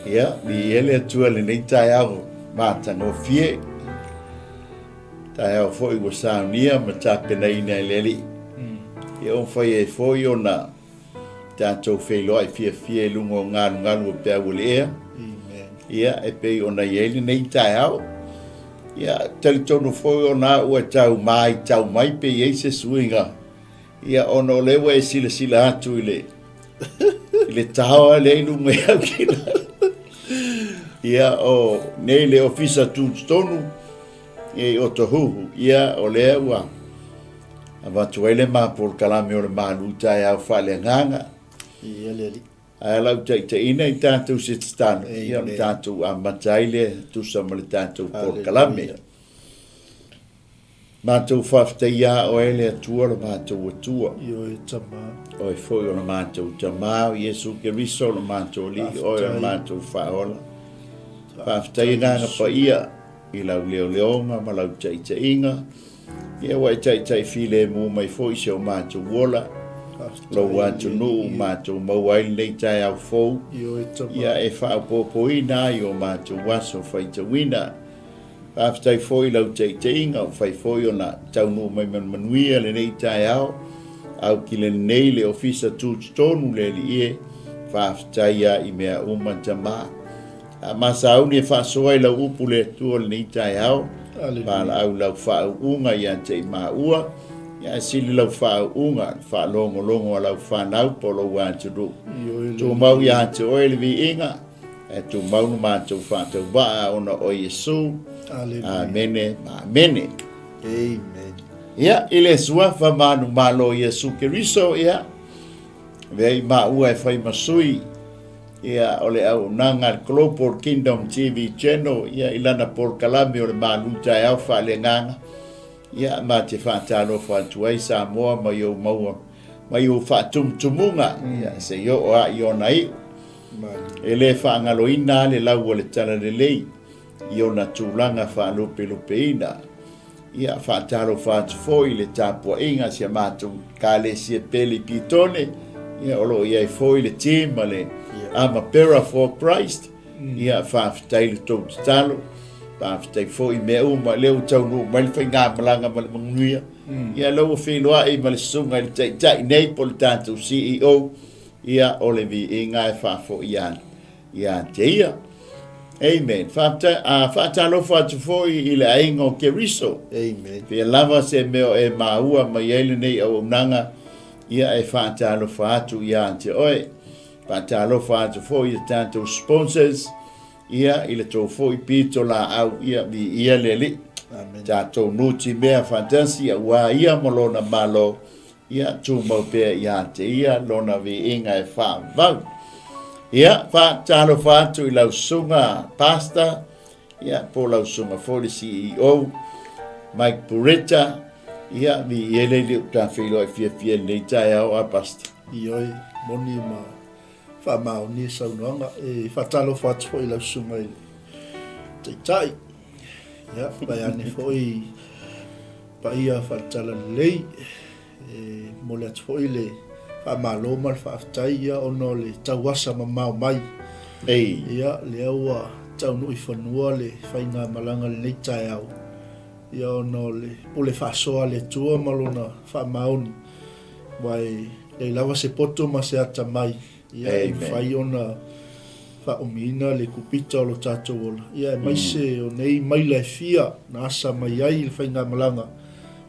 Ia, viia le Atua i lenei taeao matagofie, taeao foi ua saunia ma tapenaina e le Alii. Ia ua mafai ai foi ona tatou feiloai fiafia i luga o galugalu o peau o le ea. Ia, e pei ona i ai lenei taeao. Ia, talitonu foi ona au e tau maitau mai pe i ai se suiga. Ia, ona o lea ua e silasila atu i le i le taoa lea i luga i Aukila. Ia, o nei le ofisa tutotonu i Otahuhu. Ia, o lea ua avatu ai le ma polokalame o le malu taeao faaleagaga. Ia le Alii. Ae lau taitaiina i tatou se tatalo, ia ona tatou amata ai lea tusa ma le tatou polokalame. Matou faafetaia a Oe le Atua lo matou Atua. Ioe Tama. Oe foi o le matou Tama, o Iesu Keriso o le matou Alii, Oe o le matou Faaola. Faafetai Agaga Paia i lau leoleoga ma lau taitaiga. Ia ua e taitai filemu mai foi si o matou ola, lou atunuu matou maua ai lenei taeao fou. Ia e faaopoopoina ai o matou aso faitauina. Faafetai foi i lau taitaiga ua fai foi ona taunuu mai ma le manuia lenei taeao. Aukile lenei le ofisa tutotonu le Alii e, faafetai a i mea uma Tama. A ma sauni e faasoa i lau upu le Atua lenei taeao, valaau lau faauuga ia te i maua, ia ae sili lau faauuga le faalogologo a lau fanau po o lou atunuu. Tumau ia te oe le viiga. E tumau lo matou faatauvaa ona o Iesu. Amene ma amene. Amen. Ia, i le suafa manumalo o Iesu Keriso, ia, avea i maua e fai ma sui, ia, o le auaunaga a le Global Kingdom TV Channel, ia, i lana polokalame o le malu taeao faaleagaga, ia, ma te faatalofa atu ai Samoa mai ou maua, mai ou faatumutumuga, ia, se i oo lava i ona iu. E le faagaloina le lau o le Talalelei i ona tulaga faalupelupeina. Ia, faatalofa atu foi i le tapuaiga a si a matou Ekalesia pele i Pitone, ia, o lo o i ai foi le team a le Amapera for Christ. Ia, faafetai i le tou tatalo, faafetai foi i mea uma, lea ua taunuu mai le faigamalaga ma le manuia. Ia, lea ua feiloai ma le susuga i le Taitai nei po o le tatou CEO, Ia, o le viiga e faafoi ia te ia. Amen. Faatalofa atu foi i le aiga o Keriso. Amen. Pea lava se mea o e maua mai ai lenei auaunaga, ia e faatalofa atu ia te oe. Faatalofa atu foi i tatou sponsors, ia i le tou foi pito laau, ia viia le Alii. Amen. Tatou nutimea faatasi aua ia ma lona Malo. Ia, tumau pea ia te ia lona viiga e faavavau. Ia, faatalofa atu i lau susuga Pastor, ia, po o lau susuga foi le CEO, Mike Buretta, ia, viia le Alii o ta feiloai fiafia i lenei taeao a Pastor. Ioe, moni ma faamaoni e saunoaga. E faatalofa atu foi i lau susuga i le Taitai, ia, vaeane foi Paia faale-talalelei, e momoli atu foi le faamalo ma le faafetai ia ona o le tauasa mamao mai. Ei. Ia, lea ua taunuu i fanua le faigamalaga i lenei taeao, ia ona o le pule faasoa a le Atua ma Lona faamaoni, aua e leai lava se poto ma se atamai, ia e mafai ona faaumiina le kupita o lo tatou ola, ia aemaise o nei maila e fia na asa mai ai le faigamalaga.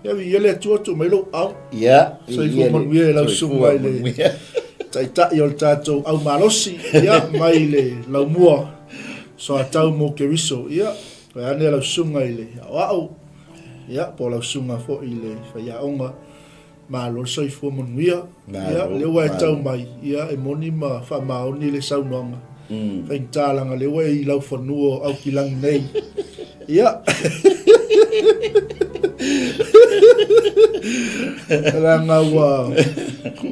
Ia viia le Atua tuu mai lou ao. Ia, Soifua manuia i lau susuga i le Taitai o le tatou au malosi, ia, mai le laumua soatau mo Keriso. Ia, vaeane lau susuga i le aoao, ia, po o lau susuga foi i le faiaoga. Malo le soifua manuia. Ia, lea ua e tau mai, ia, e moni ma faamaoni le saunoaga. Faigata leaga lea ua e i laufanua o Aukilagi nei. Ia. Leaga ua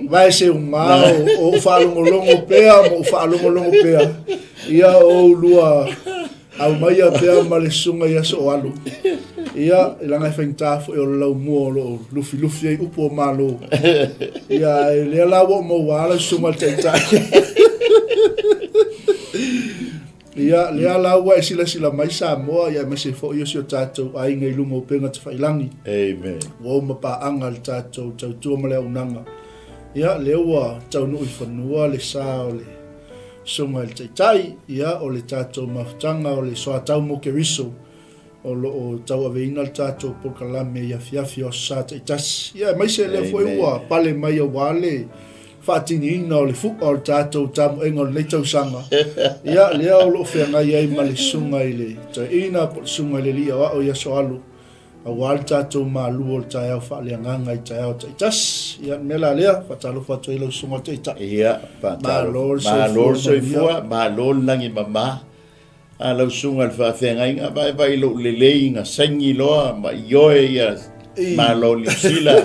vae seuga o ou faalogologo pea ma ou faalogologo pea, ia, o oulua Aumaia pea ma le susuga ia Sooalo. Ia, leaga e faigata foi o le laumua o lo o lufilufi ai upu o Malo. Ia, ae lea la ua ou maua lau susuga i le Taitai. Ia, lea la ua e silasila mai Samoa, ia aemaise foi o si o tatou aiga i luga o upega tafailagi. Amen. Ua uma paaga le tatou tautua ma le auaunaga. Ia, lea ua taunuu i fanua le sa o le Susuga i le Taitai, ia, o le tatou mafutaga o le Soatau mo Keriso, o lo o tauaveina le tatou polokalame i afiafi o aso Sa taitasi. Ia, aemaise lea foi ua pale mai aua le faatiniina o le fu'a o le tatou tamoega o lenei tausaga. Ia, lea o lo o feagai ai ma le Susuga i le Toeaina po o le Susuga i le Alii Aoao i Aso Alo, aua le tatou malu o le taeao faaleagaga i taeao taitasi. Ia, o le mea la lea, faatalofa atu ai lau Susuga i le Taitai. Ia, Malo le faatalofa. Malo le soifua manuia. soifua, malo le lagi mama. A lau susuga i le faafeagaiga, vaevae i lou lelei na saini loa ma ioe ia Malo Niu Sila,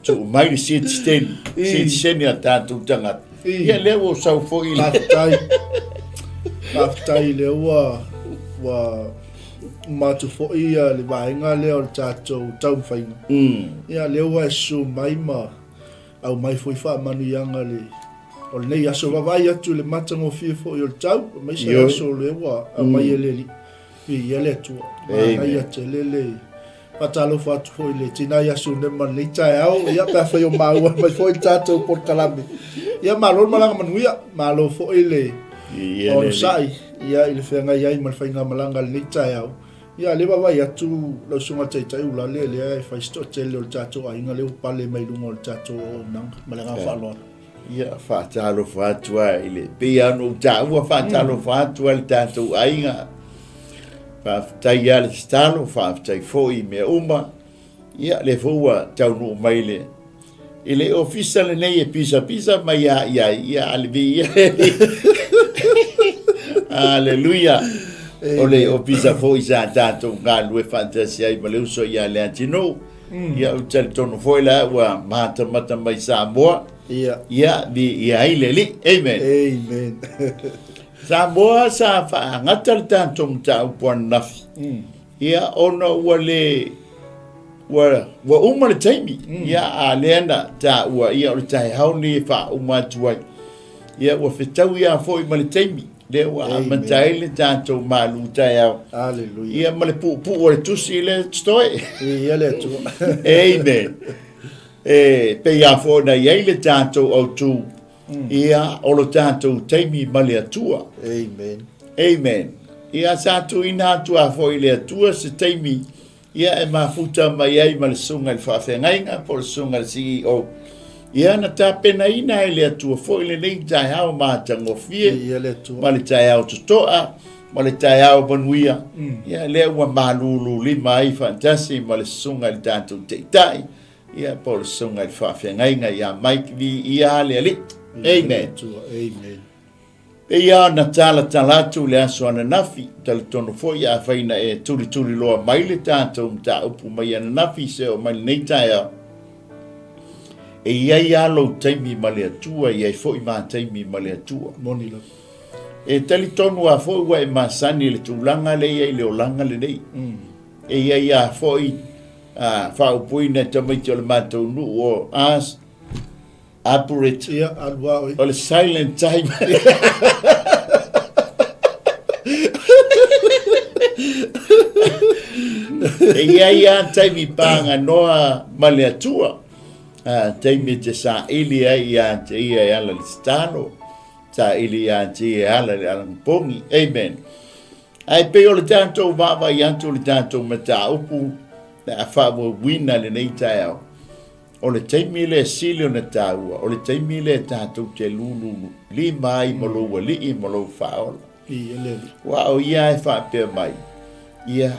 tuu mai le sitiseni, sitiseni a tatou tagata. Ia lea ua ou sau foi i le... Faafetai. Faafetai lea ua ua uma atu foi ia le vaega lea o le tatou taumafaiga. Ia lea ua e susu mai ma Aumai foi faamanuiaga le o lenei aso. Vaavaai atu i le matagofie foi o le tau, aemaise le aso lea ua aumai e le Alii. Viia le Atua. Manaia tele le faatalofa atu foi i le tina ia Sunema i lenei taeao, ia pe afai o maua mai foi le tatou polokalame. Ia malo le malaga manuia, malo foi le onosai ia i le feagai ai ma le faigamalaga i lenei taeao. Ia, lea vaavaai atu lau Susuga i le Taitai Ulale lea e fai si toatele o le tatou aiga lea ua pale mai luga o le tatou auaunaga. Ma le agaga faaaloalo. Ia, faatalofa atu lava i le, pei lava ona ou taua, faatalofa atu lava i le tatou aiga. Faafetai lava le tatalo, faafetai foi i mea uma. Ia, lea foi ua taunuu mai le I le ofisa lenei e pisapisa mai lava i ai, ia a le viia. Aleluia. O le ofisa foi sa tatou galulue faatasi ai ma le uso ia Leatinuu. Ia ou te talitonu foi la ua matamata mai Samoa. Ia. Ia, viia ai le Alii. Amen. Amen. Samoa sa faagata le tatou mataupu ananafi. Ia, ona ua le, ua, ua uma le taimi. Mm. Ia, a lea na taua, ia, o le taeao lenei e faauma atu ai. Ia, ua fetaui lava foi ma le taimi. Lea ua amata ai le tatou malu taeao. Hallelujah. Ia, ma le puupuu o le tusi lea totoe. Ia le Atua. Amen. E pei lava foi ona i ai le tatou autu. Mm. Ia, o lo tatou taimi ma le Atua. Amen. Amen. Ia, sa tuuina atu lava foi i le Atua se taimi, ia, e mafuta mai ai ma le susuga i le faafeagaiga po o le susuga i le CEO. Ia, na tapenaina e le Atua foi lenei taeao matagofie, Ia le Atua. ma le taeao totoa, ma le taeao manuia. Mm. Ia, lea ua malululima ai faatasi ma le susuga i le tatou Taitai, Ia, po o le susuga i le faafeagaiga ia Mike Viia le Alii. Amen. Amen. Pei lava ona talatala atu le aso ananafi, talitonu foi afai na e tulituliloa mai le tatou mataupu mai ananafi se oo mai lenei taeao, e i ai lava lou taimi ma le Atua, e i ai foi ma taimi ma le Atua. Moni lava. E talitonu lava foi ua e masani i le tulaga lea e i ai le olaga lenei. Mm. E i ai lava foi a faaupuina e tamaiti o le matou nuu o as Apurit. Ia, alu a oe. O le silent time. E i ai lava taimi paganoa ma le Atua, a, taimi e te saili ai ia te ia e ala i le tatalo, saili ia te ia e ala i le alagopogi. Amen. Ae pei o le tatou vaavaai atu i le tatou mataupu le a faaauauina i lenei taeao, o le taimi lea e sili ona taua, o le taimi lea tatou te lululima ai ma lou Alii ma lou Faaola. Aua o Ia e faapea mai, Ia,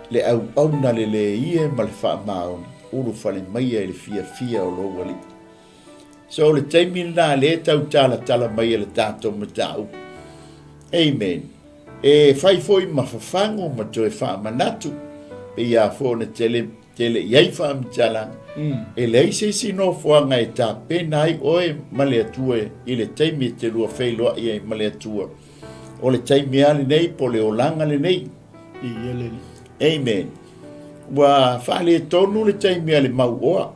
le auauna lelei e ma le faamaoni, ulufale maia i le fiafia o lou Alii. So o le taimi lena lea e tau talatala mai e le tatou mataupu. Amen. E fai foi ma fafagu ma toe faamanatu, pei lava foi ona tele, tele i ai faamatalaga. Mm. E leai se isi nofoaga e tapena ai oe ma le Atua i le taimi e te lua feiloai ai ma le Atua. O le taimi lava lenei po o le olaga lenei. Amen. Ua faaletonu le taimi a le mauoa.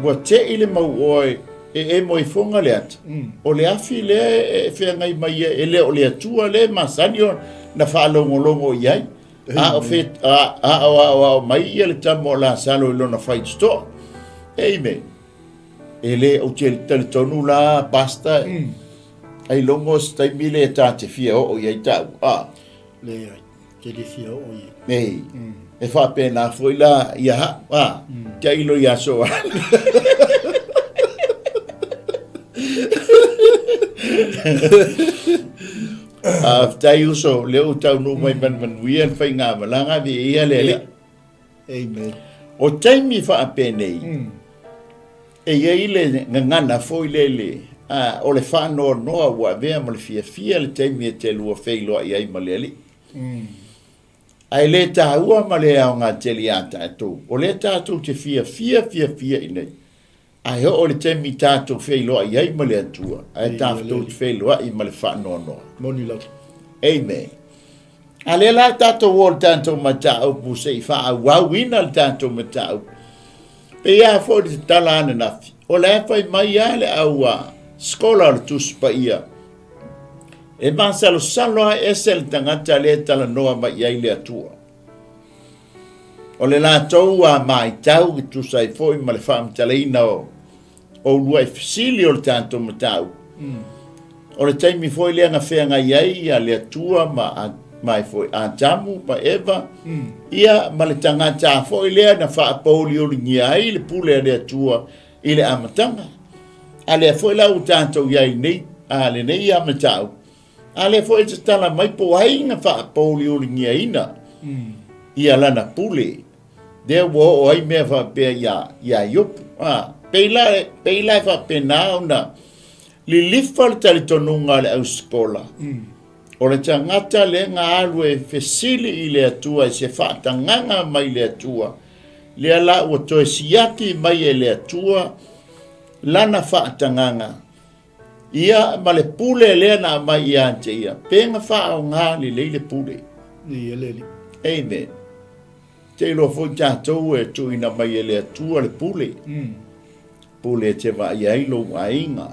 Ua tei le mauoa E emo i foga le ata. O le afi lea e feagai mai ai, e le o le Atua lea e masani ona faalogologo i ai. A o fe, a, a o aoao mai ia le tama o Lasalo i lona faitotoa. Amen. E le ou te talitonu la, Pastor, mm. ailoga o se taimi le ta te fia oo i ai tau. A. Leai, te le fia oo i ai. Ei, mm. e faapena foi la ia hau. A, mm. te ailo i aso a. Faafetai uso, lea ua taunuu mai ma le manuia le faigamalaga, viia le Alii. Amen. O taimi faapenei, e i ai le gagana foi lele, a, o le faanoanoa ua avea ma le fiafia le taimi e te lua feiloai ai ma le Alii. Ae le taua ma le aoga tele iā tatou, o lea tatou te fiafia fiafia i nei. Ae oo i le taimi tatou feiloai ai ma le Atua, ae tatou te feiloai ma le faanoanoa. Moni lava. Amen. A lea la tatou o le tatou mataupu se i faaauauina le tatou mataupu. Pei lava foi le tatala ananafi, o la e fai mai lava le au skola o le Tusi Paia, e masalosalo lava ese le tagata lea e talanoa mai i ai le Atua. O le latou a maitau e tusa ai foi ma le faamatalaina o uluai fesili o le tatou mataupu. O le taimi foi lea na feagai ai ia le Atua ma ma foi Atamu ma Eva, ia ma le tagata foi lea na faapouliuligia ai le pule a le Atua i le amataga. A lea foi la ua tatou i ai nei, a lenei a mataupu, A lea foi e tatala mai po o ai na faapouliuligiaina ia lana pule, lea ua oo ai mea faapea ia, ia Iopu. A, pei la, pei la e faapena ona lilifa le talitonuga a le ausikola, o le tagata lea na alu e fesili i le Atua i se faatagaga mai le Atua, lea la ua toe siaki mai e le Atua lana faatagaga, Ia, ma le pule lea na aumai ia te ia, pe na faaaoga lelei le pule. Ia le Alii. Amen. Te iloa foi tatou e tuuina mai e le Atua le pule. Mm. Pule e te vaai ai lou aiga.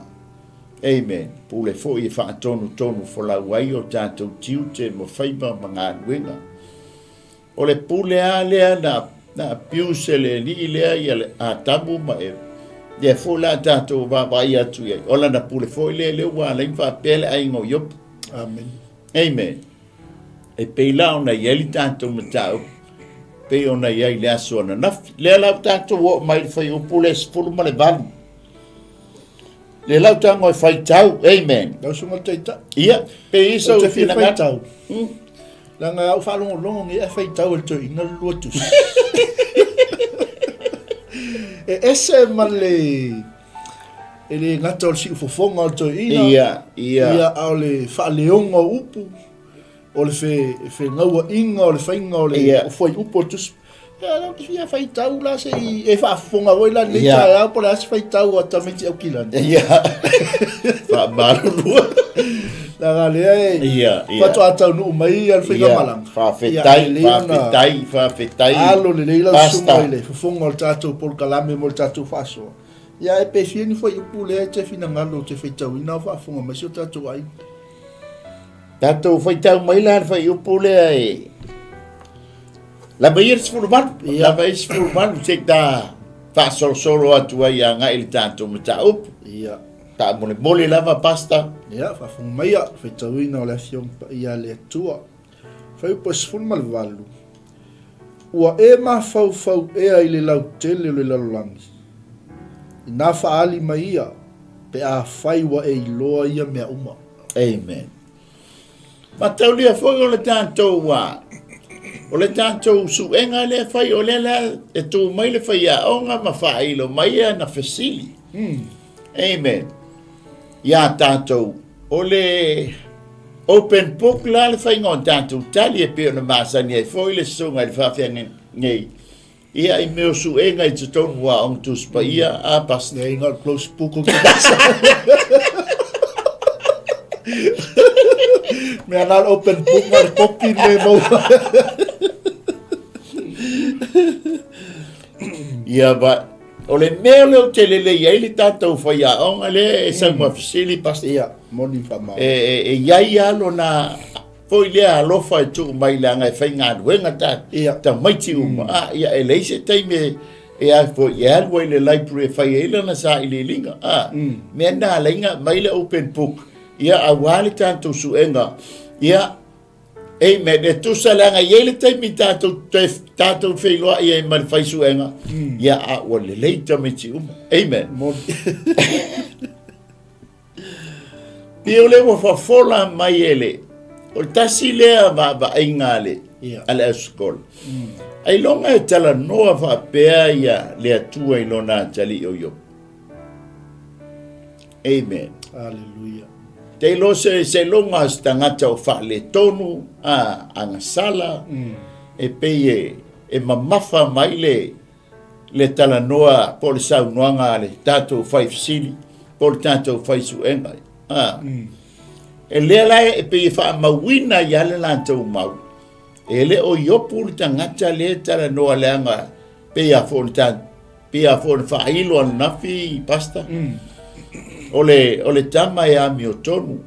Amen. Pule foi e faatonutonu folau ai o tatou tiute ma faiva ma galuega. O le pule lava lea na, na abuse e le alii lea ia le Atamu ma Eva. Lea foi la tatou vaavaai atu i ai. O lana pule foi lea lea ua ala ai ona faapea le aiga o Iopu. Amen. Amen. E pei la ona i ai le tatou mataupu, pei ona i ai i le aso ananafi. Lea la ua tatou oo mai i le fuaiupu lea 18. Le lau tago e faitau. Amen. Lau susuga le Taitai. Ia, pe i sau Ou te fia faitau. Leaga a ou faalogologo nei ae faitau e le toeaina le lua tusi. E ese ma le e le gata o le siufofoga o le toeaina. Ia, ia. Ia, a o le faaleoga o upu. O le fe, fegauaiga o le faiga o le yeah. o fuaiupu o le tusi. Ia, la ou te fia faitau la se i e faafofoga foi la lenei yeah. taeao po o le a se faitau a tamaiti Aukilani. Yeah. Faamalulua. Leaga lea e yeah, yeah. faatoa taunuu mai ia le faigamalaga. Yeah. Faafetai, faafetai, faafetai. Alo lelei lau susuga i le fofoga o le tatou polokalame mo le tatou faasoa. Ia e pe fia ni fuaiupu lea e te finagalo te faitauina o faafofoga mai si o tatou aiga. Tatou faitau mai la le fuaiupu lea e lava ia le 18, Ia. lava ia le 18 se i ta faasolosolo atu ai agai i le tatou mataupu. Ia. Faamolemole lava, Pastor. Ia, faafofoga maia, faitauina o le Afioga Paia a le Atua. Fuaiupu e 18, Ua e mafaufau ea i le lautele o le lalolagi, inā faaali mai ia, pe afai ua e iloa ia mea uma. Amen. Mataulia foi o le tatou a o le tatou suega lea fai o lea la e tu mai le faiaoga ma faailo mai ana fesili. Amen. Iā tatou o le open book la le faiga o tatou tali e pei ona masani ai foi le susuga i le faafeagaiga nei. Ia, i mea o suega i totonu o Aoga Tusi Paia, a Pastor. Ia, ina o le close book o ke pasa. Mea na le open book ma le copy me maua. Ia, ba, o O le mea lea ou te lelei ai le tatou faiaoga lea e sau ma fesili pastor. Ia, moni faamaoni. E, e, e i ai lava lona foi lea alofa e tuu mai leaga e faigaluega ta Ia. tamaiti uma. Ah, ia e leai se taimi e, e a foi e alu ai i le library e fai ai lana sailiiliga. Ah, mea na ala ai ona aumai le open book ia aua le tatou suega. Ia, Amen. E tusa leaga e i ai le taimi tatou toe tatou feiloai ai ma le fai suega, ia a ua lelei tamaiti uma. Amen. Moni. Pei o lea ua fafola mai e le, o le tasi lea vaavaaiga a le, Ia. a le ausikola. Ailoga e talanoa faapea ia le Atua i lona atalii o Iopo. Amen. Hallelujah. Te iloa se, se loga o se tagata o faaletonu, a, agasala, e pei e, e mamafa mai le, le talanoa po o le saunoaga a le tatou fai fesili po o le tatou fai suega. A. E lea la e pei e faamauina ai lava le latou mau, e le o Iopu le tagata lea e talanoa leaga pei a foi ona ta, pei a foi ona faailo ananafi, Pastor. O le, o le tama e amiotonu.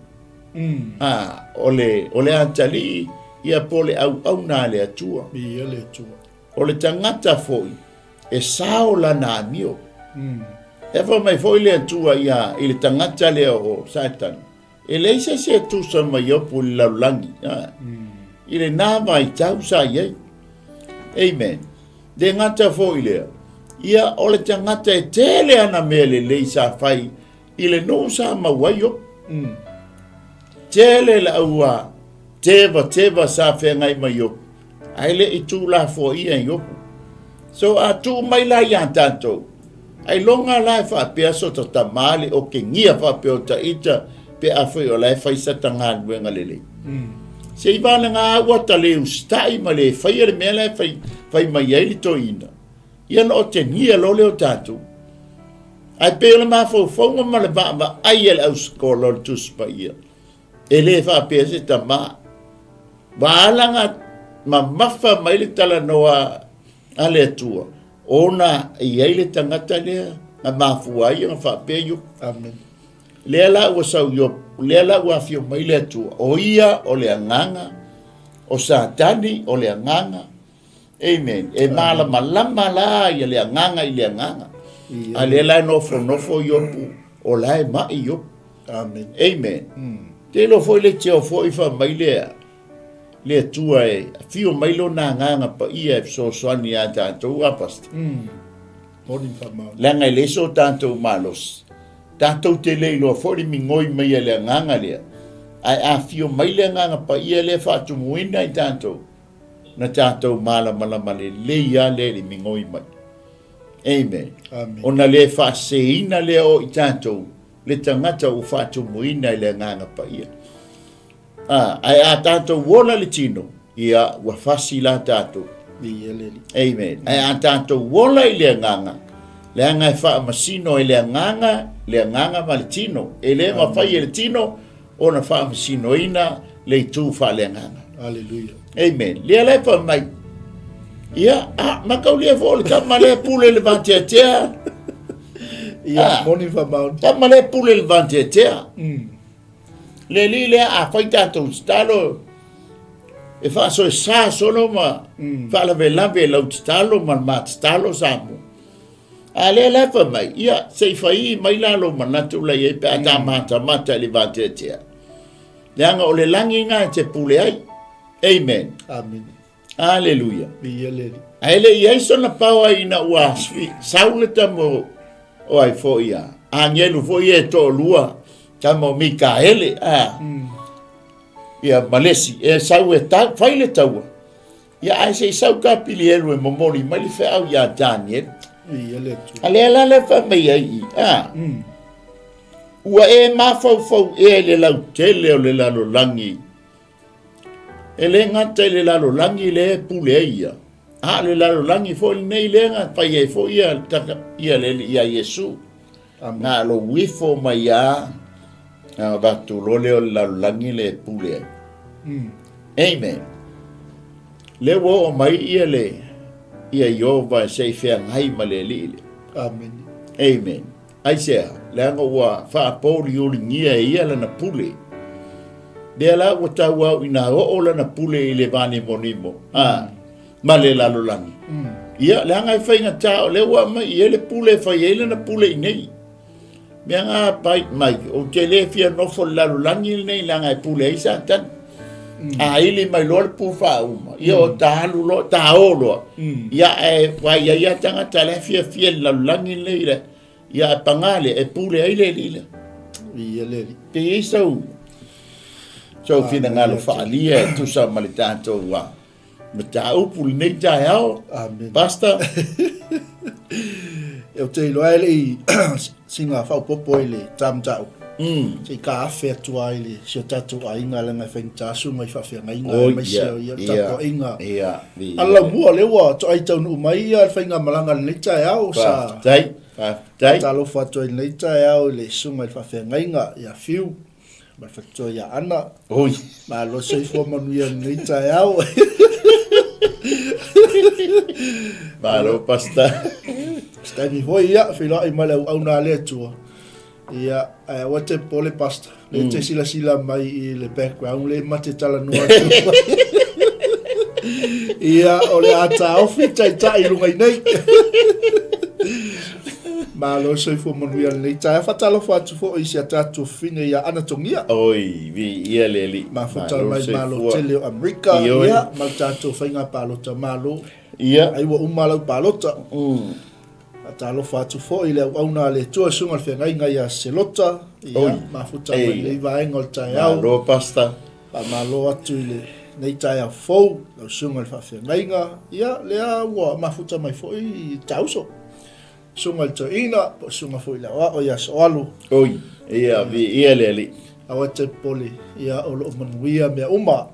A, o le, o le atalii, ia po o le auauna a le Atua. Viia le Atua. O le tagata foi e sao lana amio. E fai mai foi le Atua ia, i le tagata lea o Satani, E leai se isi e tusa ma Iopu i le lalolagi, a, i lena vaitau sa i ai. Amen. Le gata foi lea, ia o le tagata e tele ana mea lelei sa fai i le nuu sa mau ai Iopu. Tele le aua tevateva sa feagai ma Iopu, ae le i tuulafoaia Iopu. So a tuu mai la iā tatou, ailoga la e faapea so ta tama le okegia faapea o ta ita pe afai o la e fai sa ta galuega lelei. Se i valaga ua ta le usitai ma le faia le mea la e fai, fai mai ai le toeaina, ia ona otegia loa lea o tatou. Ae pei o le mafaufauga ma le vaavaai a le ausikola o le Tusi Paia, E le faapea se tama. Ua ala na mamafa mai le talanoa a le Atua, ona e i ai le tagata lea na mafua ai ona faapea Iopu. Amen. Lea la ua sau Iopu, lea la ua afio mai le Atua, o ia o le agaga, o Satani o le agaga. Amen. E malamalama la ia le agaga i le agaga. A lea la e nofonofo Iopu, o la e mai Iopu. Amen. Amen. Te iloa foi le teo foi fai mai le le Atua e afio mai lona agaga paia e fesoasoani ia tatou a pastor. Moni ma faamaoni. Leaga e leai so tatou malosi. Tatou te le iloa foi le migoi mai a le agaga lea, ae afio mai le agaga paia lea e faatumuina i tatou, na tatou malamalama lelei lava lea i le migoi mai. Amen. Amen. Ona le faaseseina lea o i tatou le tagata ua faatumuina i le Agaga Paia. A, ae a tatou ola le tino, ia, ua fasi la tatou. Viia le Alii. Amen. Ae a tatou ola i le Agaga, leaga e faamasino e le Agaga, le Agaga ma le tino. E le mafai e le tino ona faamasinoina le itu faaleagaga. Aleluia. Amen. Lea la e fai mai. Ia, a, mataulia foi o le tama lea pule le vateatea. Ia, ah, moni faamaoni. Tama lea pule le vateatea. Le alii lea a fai tatou tatalo, e faasoesa solo ma faalavelave i lau tatalo ma le ma tatalo Samoa. A lea la e fai mai, ia, se i fai mai la lou manatu la i ai pe a ta matamata i le vateatea. Leaga o le lagi na e te pule ai. Amen. Amen. Aleluia. Viia le Alii. Ae le i ai sona paoa ina ua sau le tama o ai foi ia. Agelu foi ia e toalua, tama o Mikaele, a. Ia ma le isi, e sau e tau, fai le taua. Ia ae se i sau Kapilielu e momoli mai le feau ia Daniel. Viia le Atua. A lea la le fai mai ai i, a. Ua e mafaufau ea i le lautele o le lalolagi. E le gata i le lalolagi lea e pule ai ia, a o le lalolagi foi lenei lea na fai ai foi ia, ia, le, ia Iesu. Na lou ifo mai ia, na avatu loa lea o le lalolagi lea e pule ai. Amen. Lea ua oo mai ia le, ia Ieova se i feagai ma le alii lea. Amene. Amen. Aisea? Leaga ua faapouliuligia e ia lana pule. Lea la ua tauau ina oo lana pule i le vanimonimo, a, ma le lalolagi. Ia, leaga e faigata o lea ua aumai i ai le pule e fai ai lana pule i nei. Mea nga pai mai, ou te le fia nofo i le lalolagi lenei leaga e pule ai Satani. A ili mai loa le pu faauma, ia o ta alu loa, ta o loa. Ia ae vaai ai lava tagata la e fiafia i le lalolagi lenei le, ia ae paga lea, e pule ai le alii lea. Ia le alii. Pe i ai sau, sau finagalo faaalia e tusa ma le tatou mataupu lenei taeao. Amen. Pastor. Ou te iloa e le i sina faaopoopo i le ta mataupu. Se i ka afe atu ai le si o tatou aiga leaga e faigata susuga i faafeagaiga aemaise o ia tapuaiga. A o le laumua lea ua toai taunuu mai ia le faigamalaga i lenei taeao sa Faafetai, faafetai. Faatalofa atu ai i lenei taeao i le susuga i le faafeagaiga ia Fiu ma le faletua ia Ana. Oi. Malo soifua manuia i lenei taeao. Malo, Pastor. Se taimi foi ia, feiloai ma le auauna a le Atua. Ia, ae aua te popole Pastor. Le te silasila mai i le background le ma te talanoa atu. Ia, o le a taofi taitai i luga i nei. Malo soifua manuia lenei taeao. Faatalofa atu foi i si a tatou fafine ia Ana Togia. Oi, viia le Alii. Mafuta mai le Malo tele o Amerika, ia, ma le tatou faiga palota malo. Ia. Ai ua uma lau palota. Faatalofa atu foi i le auauna a le Atua, Susuga i le Feagaiga ia Selota, ia, mafuta mai lenei vaega o le taeao. Malo, Pastor. Faamalo atu i lenei taeao fou, lau Susuga i le Faafeagaiga, ia, lea ua mafuta mai foi i Tauso. Susuga i le Toeaina, po o Susuga foi i le Aoao ia Soalu. Oi, ia, viia le Alii. Aua te popole, ia, o lo o manuia mea uma.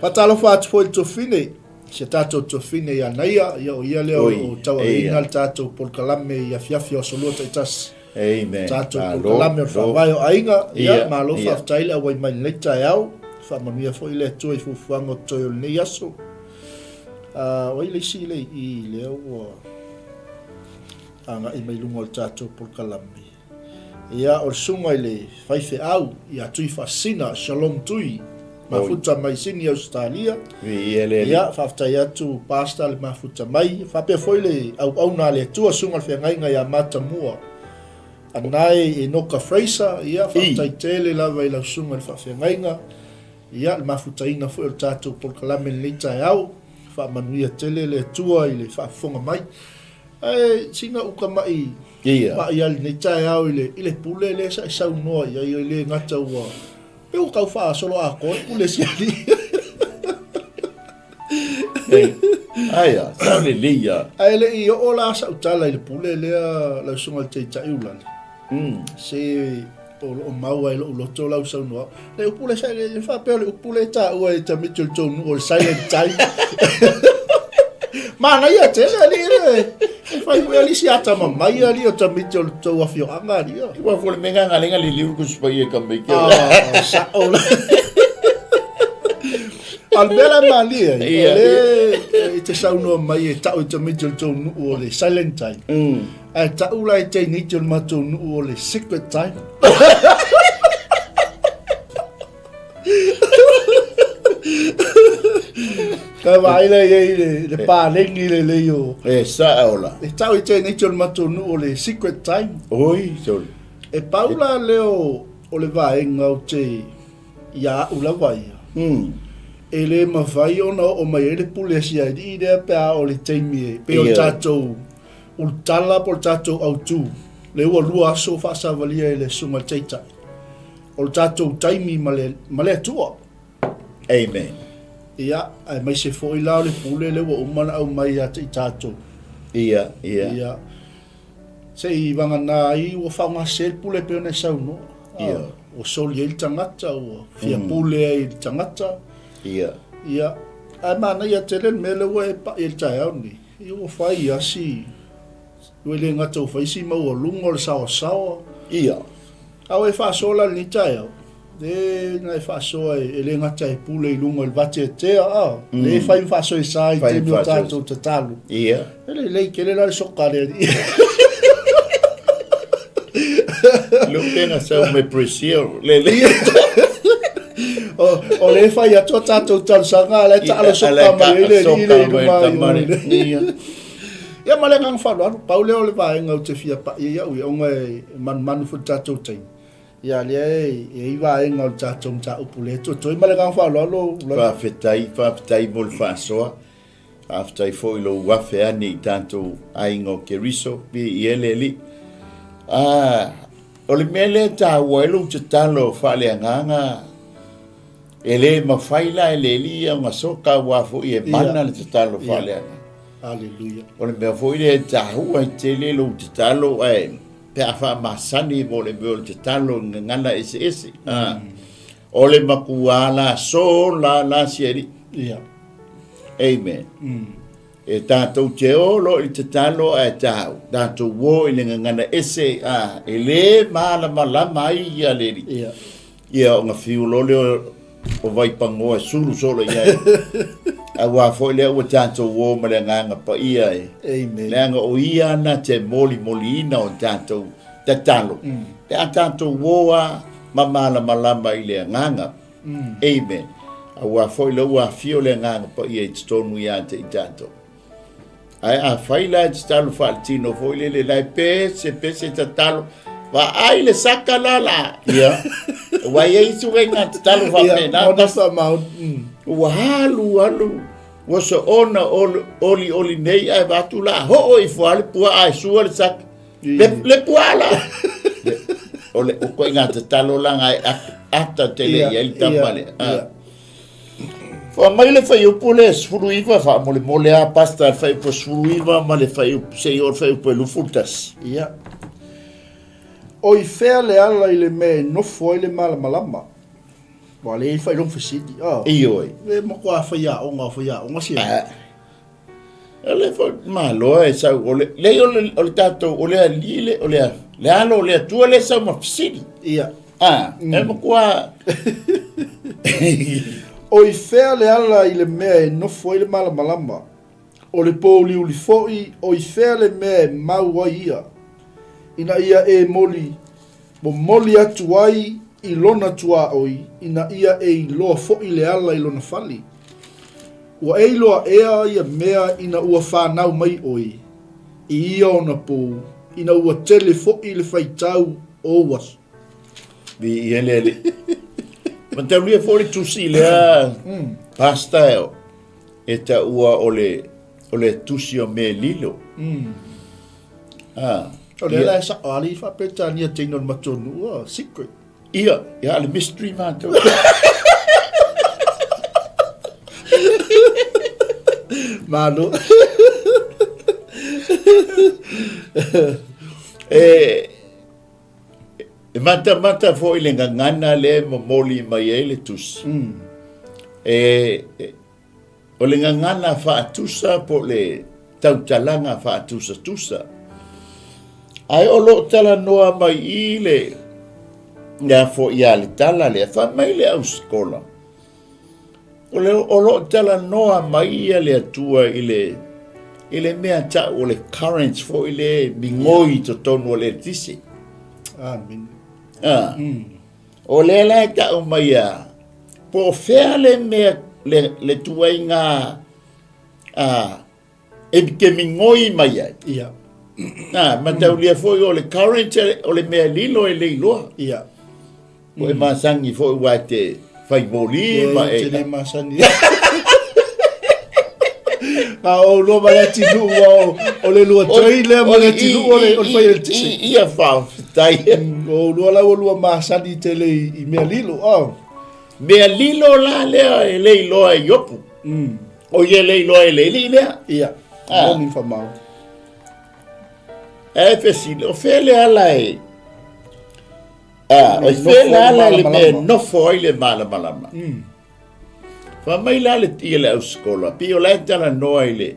Faatalofa atu foi i le Tuafine, si a tatou Tuafine ia Naia, ia o ia lea o lo o tauaveina le tatou polokalame i afiafi o aso Lua taitasi. Amen. Tatou polokalame o le Faavae o Aiga, ia, malo faafetai le auai mai i lenei taeao. Faamanuia foi le Atua i fuafuaga o totoe o lenei aso. O ai le isi le i lea ua agai mai luga o le tatou polokalame? Ia, o le susuga i le faifeau ia Tuifaasisina, Shalom Tui, mafuta mai Sini, Ausetalia. Ia, faafetai atu Pastor le mafuta mai. Faapea foi le auauna a le Atua, susuga i le feagaiga ia Matamua. Anae Enoka Fraser, ia, faafetai tele lava i lau susuga i le faafeagaiga. Ia, le mafutaina foi o le tatou polokalame i lenei taeao. Faamanuia tele le Atua i le faafofoga mai. Ae sina uka mai mai a lenei taeao i le i le pule lea sa e saunoa i ai, e le gata ua pei ua tau faasolo atoa le pule si alii. Aia, sao lelei ia. Ae le i oo la sau tala i le pule lea lau susuga i le Taitai Ulale. Se o lo o maua i lou loto lau saunoa. Le upu le, le faapea o le upu le taua e tamaiti o le tou nuu o le silent time. Manaia tele alii le e fai foi alii si atamamai alii o tamaiti o le tou afioaga alii. Ua fo le mega ngalenga le liu ku spai e ka meike. Ah, sao la. A o le mea la e malie ai, o le e te saunoa mai e tau i tamaiti o le tou nuu o le silent time. Ae tau la e teineiti o le matou nuu o le secret time. Ka vaai la i ai le, le paleni le lei o... E sao la. E tau i teineiti o le matou nuu o le secret time. Oi, sorry. E pau la lea o le vaega ou te ia au lava ia. E le mafai ona oo mai ai le pule a si alii lea pe a o le taimi e pei o le tatou Ulutala po o le tatou autu, lea ua lua aso o faasavalia e le Susuga i le Taitai, o le tatou taimi ma le, ma le Atua. Amen. Ia, aemaise foi la o le pule lea ua uma ona aumai ia te i tatou. Ia, ia. Ia. Se i vagana ai ua faaaogasese le pule pei ona e saunoa. Ia. Ua soli ai le tagata, ua fia pule ai i le tagata. Ia. Ia. Ae manaia tele le mea lea ua e pai i le taeao lenei. Ia ua fai a si, ua le gata ua fai si maualuga o le saoasaoa. Ia. A ua e faasoa la i lenei taeao. Le na e faasoa e le gata e pule i luga i le vateatea, a, le e fai ma faasoesa i taimi o tatou tatalo. Ia. E lelei tele la le soka a le Alii. Lupega sau mai Brazil, le le. O, o le fai atu a tatou talosaga, a la e taalo soka mai ai le Alii le i luma i o. Ia ma le agaga faaaloalo, pau lea o le vaega ou te fia pai ai au ia, ona e manumanu foi i le tatou taimi. Ia lea e i ai vaega o le tatou mataupu lea e totoe ma le agaga faaaloalo. Faafetai, faafetai mo le faasoa. Faafetai foi i lou afe ane i tatou aiga o Keriso, viia le Alii. Ah, o le mea lea e taua ai lou tatalo faaleagaga, e le mafai la e le Alii ia ona soka aua foi e mana le tatalo faaleagaga. Haleluia. O le mea foi lea e taua ai tele lou tatalo ae pe a faamasani mo le mea o le tatalo i gagana eseese. Ah, o le makuā la sola la si Alii. Ia. Amen. E tātou te o loa i le tatalo ae tāu, tātou o i le gagana ese, a, e lē mālamalama ai ia le Alii. Ia. Ia ona fiu loa lea o Vaipagoa e sulu solo i ai. Auā foi lea ua tātou o ma le Agaga Paia e. Amen. Leaga o ia na te molimoliina o tātou tatalo. Pe a tātou o a ma mālamalama i le Agaga. Amen. Auā foi lea ua afio le Agaga Paia i totonu ia te i tātou. Ae afai la e tatalo faaletino foi lele la e pese pese tatalo, vaai le saka la la. Ia. Ua i ai isi uiga tatalo faapena. Ia, ona faamau. Ua alu alu, ua soona oli oli nei ae vaatu la hoo ifo a le puaa e sua le saka. Le, le puaa la. O le ikoaiga tatalo la nga e ata tele i ai le tama lea. Ia. Fai mai le fuaiupu le 19 faamolemole a Pastor le fuaiupu 19 ma le fuaiupu seia oo le fuaiupu e 21. Ia. O i fea le ala i le mea e nofo ai le malamalama? Ua le i faailoga fesili. Oh. Ioe. E matua faiaoga o faiaoga sia. Ah. O le foi malo e sau o le le o le o le tatou o le alii le o le le alo o le Atua le sau ma fesili. Ia. Ah, e matua O i fea le ala i le mea e nofo ai le malamalama? O le pōuliuli foi, o i fea le mea e mau ai ia, ina ia e moli, momoli atu ai i lona tuaoi, ina ia e iloa foi le ala i lona fali? Ua e iloa ea ia mea ina ua fanau mai oe i ia ona pou, ina ua tele foi le faitau o ou aso? Viia le Alii. Mataulia foi le tusi lea, Pastor, e taua o le, o le tusi o mea lilo. Ah, O lea la e sa'o alii faa-Peretania teina o le matou nuu, a secret. Ia, ia le mystery matou. Malo. E, e matamata foi le gagana lea e momoli mai ai le tusi. E, e, O le gagana faatusa po o le tautalaga faatusatusa. Ae o lo o talanoa mai i le le foi a le tala lea, fai mai le ausikola, o le o lo o talanoa mai ia le Atua i le i le mea tau o le current foi le migoi i totonu o le eletise. Amen. Ah. O lea la e tau mai a, po o fea le mea, le, le tuaiga a, e te migoi mai ai. Ia. A, mataulia foi o le current, o le mea lilo e le iloa. Ia. Po e masani foi ua e te fai moli ma e... Te le masani. A o lua ma le atinuu ua o, o le lua toi lea ma le atinuu o le, o le fai eletise. Ia faafetai. O lua la ua lua masani tele i, i mea lilo. Oh. Mea lilo la lea e le iloa e Iopu. O ia le iloa e le alii lea. Ia. Ah. Moni whamau. E fesili, o fea le ala e... Ah, o fea le ala le mea e nofo ai le malamalama. Fai mai la le ia le ausikola, pei o la e talanoa i le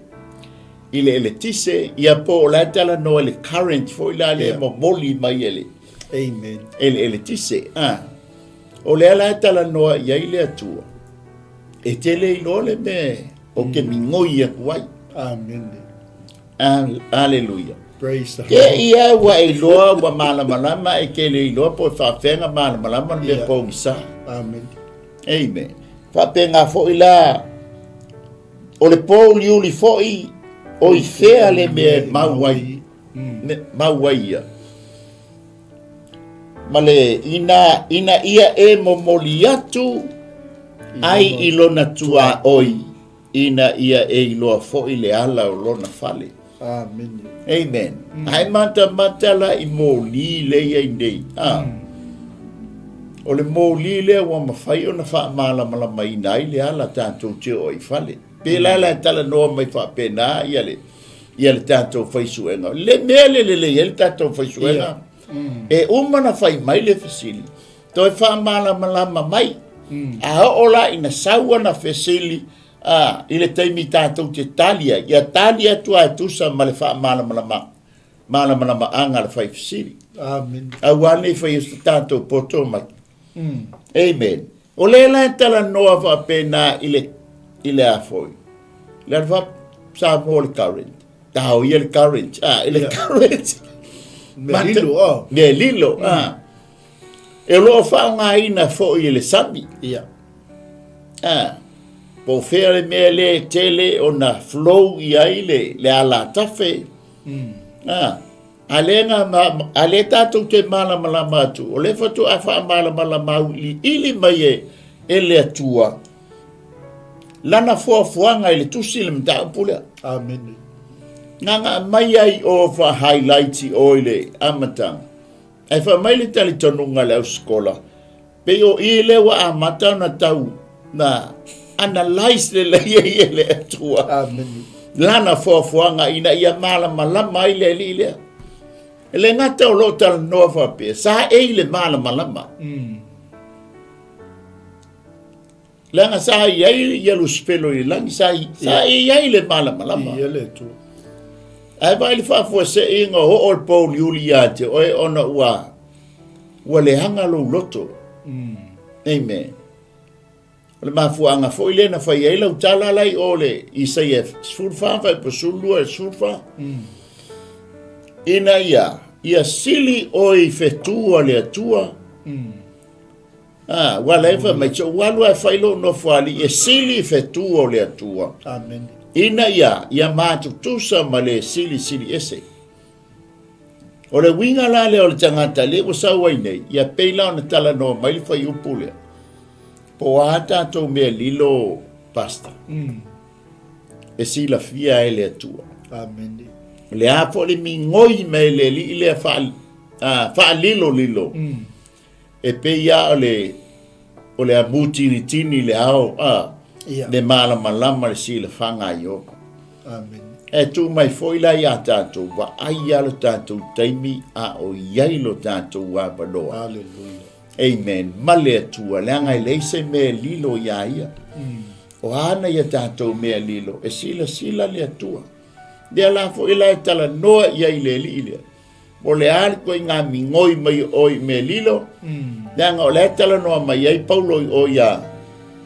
i le eletise, ia po o la e talanoa i le current foi la le momoli mai e le Amen. e le eletise. Ah. O lea la e talanoa i ai le Atua, e te le iloa le mea o ke migoi atu ai. Amene. Aleluia. Praise the Ke Lord. ia ua e iloa ua malamalama e ke le iloa po e faafega malamalama le mea pogisa. Amene. Amen. Faapena foi la o le pōuliuli foi o i fea le mea e mau ai, me, mau ai ia. Ma le ina, ina ia e momoli atu ai i lona tuaoi ina ia e iloa foi le ala o lona fale. Amene. Amen. Mm. Ae matamata la i moli le ia i nei. Ah. Mm. O le moli lea ua mafai ona faamalamalamaina ai le ala tatou te oo i fale. Pe la la e talanoa mai faapena ia le ia le tatou faisuega. Le mea le lelei ai le tatou faisuega. Yeah. Mm. E uma na fai mai le fesili, toe faamalamalama mai. Mm. A oo la ina sau ana fesili, a, i le taimi tatou te tali ai, ia tali atu lava e tusa ma le faamalamalama, malamalamaaga a le fai fesili. Amen. Aua ne i faia se tatou poto mai. Mm. Amen. O lea la e talanoa faapena i le, i le a foi. Le ala fa Samoa le current. Tao ia le current. Ah, i le yeah. current. Me lilo, oh. Me lilo, mm. ah. E o lo o faaaogaina foi e le sami. Ia. A, po o fea le mea lea e tele ona flow i ai le, le alatafe. Mm. A, a lea na, a lea tatou te malamalama atu, o lea faatoa faamalamalama auiliili mai e, e le Atua lana foafoaga i le tusi le mataupu lea. Amene. Na na aumai ai o faa-highlight i o i le amataga. Ae fai mai le talitonuga a le ausikola, pei o i lea ua amata ona tau na analyse lelei ai e le Atua Amene. lana foafoaga ina ia malamalama ai le alii lea. E le gata o lo o talanoa faapea, sa e i le malamalama. Mm. Leaga sa i ai ia Lusifelo i le lagi, sa, i, sa i ai le malamalama. Ia le Atua. Ae vaai le faafuaseʻiga o oo le pouliuli ia te oe ona ua, ua leaga lou loto. Mm. Amen. O le mafuaaga foi lea na fai ai lau tala la i o le Isaia 14 fuaiupu 12 14. Mm. Ina ia, ia sili oe i fetu a le Atua. Mm. A, ua ala ai fai mai, Se ou alu ae fai lou nofoalii e sili i fetu o le Atua. Amene. Ina ia, ia matutusa ma le silisili ese. O le uiga la lea o le tagata lea ua sau ai nei, ia pei la ona talanoa mai le fuaiupu lea, po o a tatou mea lilo, Pastor, Mm. e silafia e le Atua. Amene. O le a foi le migoi mai e le alii lea faa, a, faalilolilo. Mm. E pei lava o le, o le amu tinitini i le ao, a, Ia. le malamalama le silafaga ai o. Amene. E tuu mai foi la iā tatou, vaai lava lo tatou taimi a o i ai lo tatou avanoa. Aleluia. Amen. Ma le Atua, leaga e leai se mea e lilo iā Ia. O a ana ia tatou mea lilo, e silasila le Atua. Lea la foi la e talanoa i ai le alii lea. Po o le a le ituaiga migoi mai o oe i mea lilo, leaga o la e talanoa mai ai Paulo i o iā,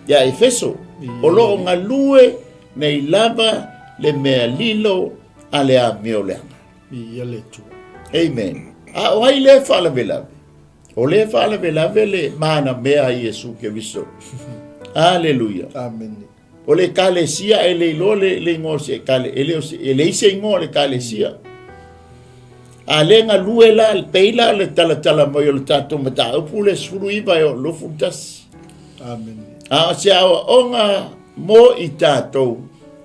iā Efeso, o lo o galue nei lava le mea lilo a le amio leaga. Viia le Atua. Amen. A o ai lea e faalavelave? O lea e faalavelave le manamea a Iesu Keriso. Aleluia. Amene. O le ekalesia e le iloa le, le igoa o se ekale, e le o se, e leai se igoa o le ekalesia. A le galue la, le pei la le talatala mai o le tatou mataupu le 19 e oo 21. Amene. A o se aoaoga mo i tatou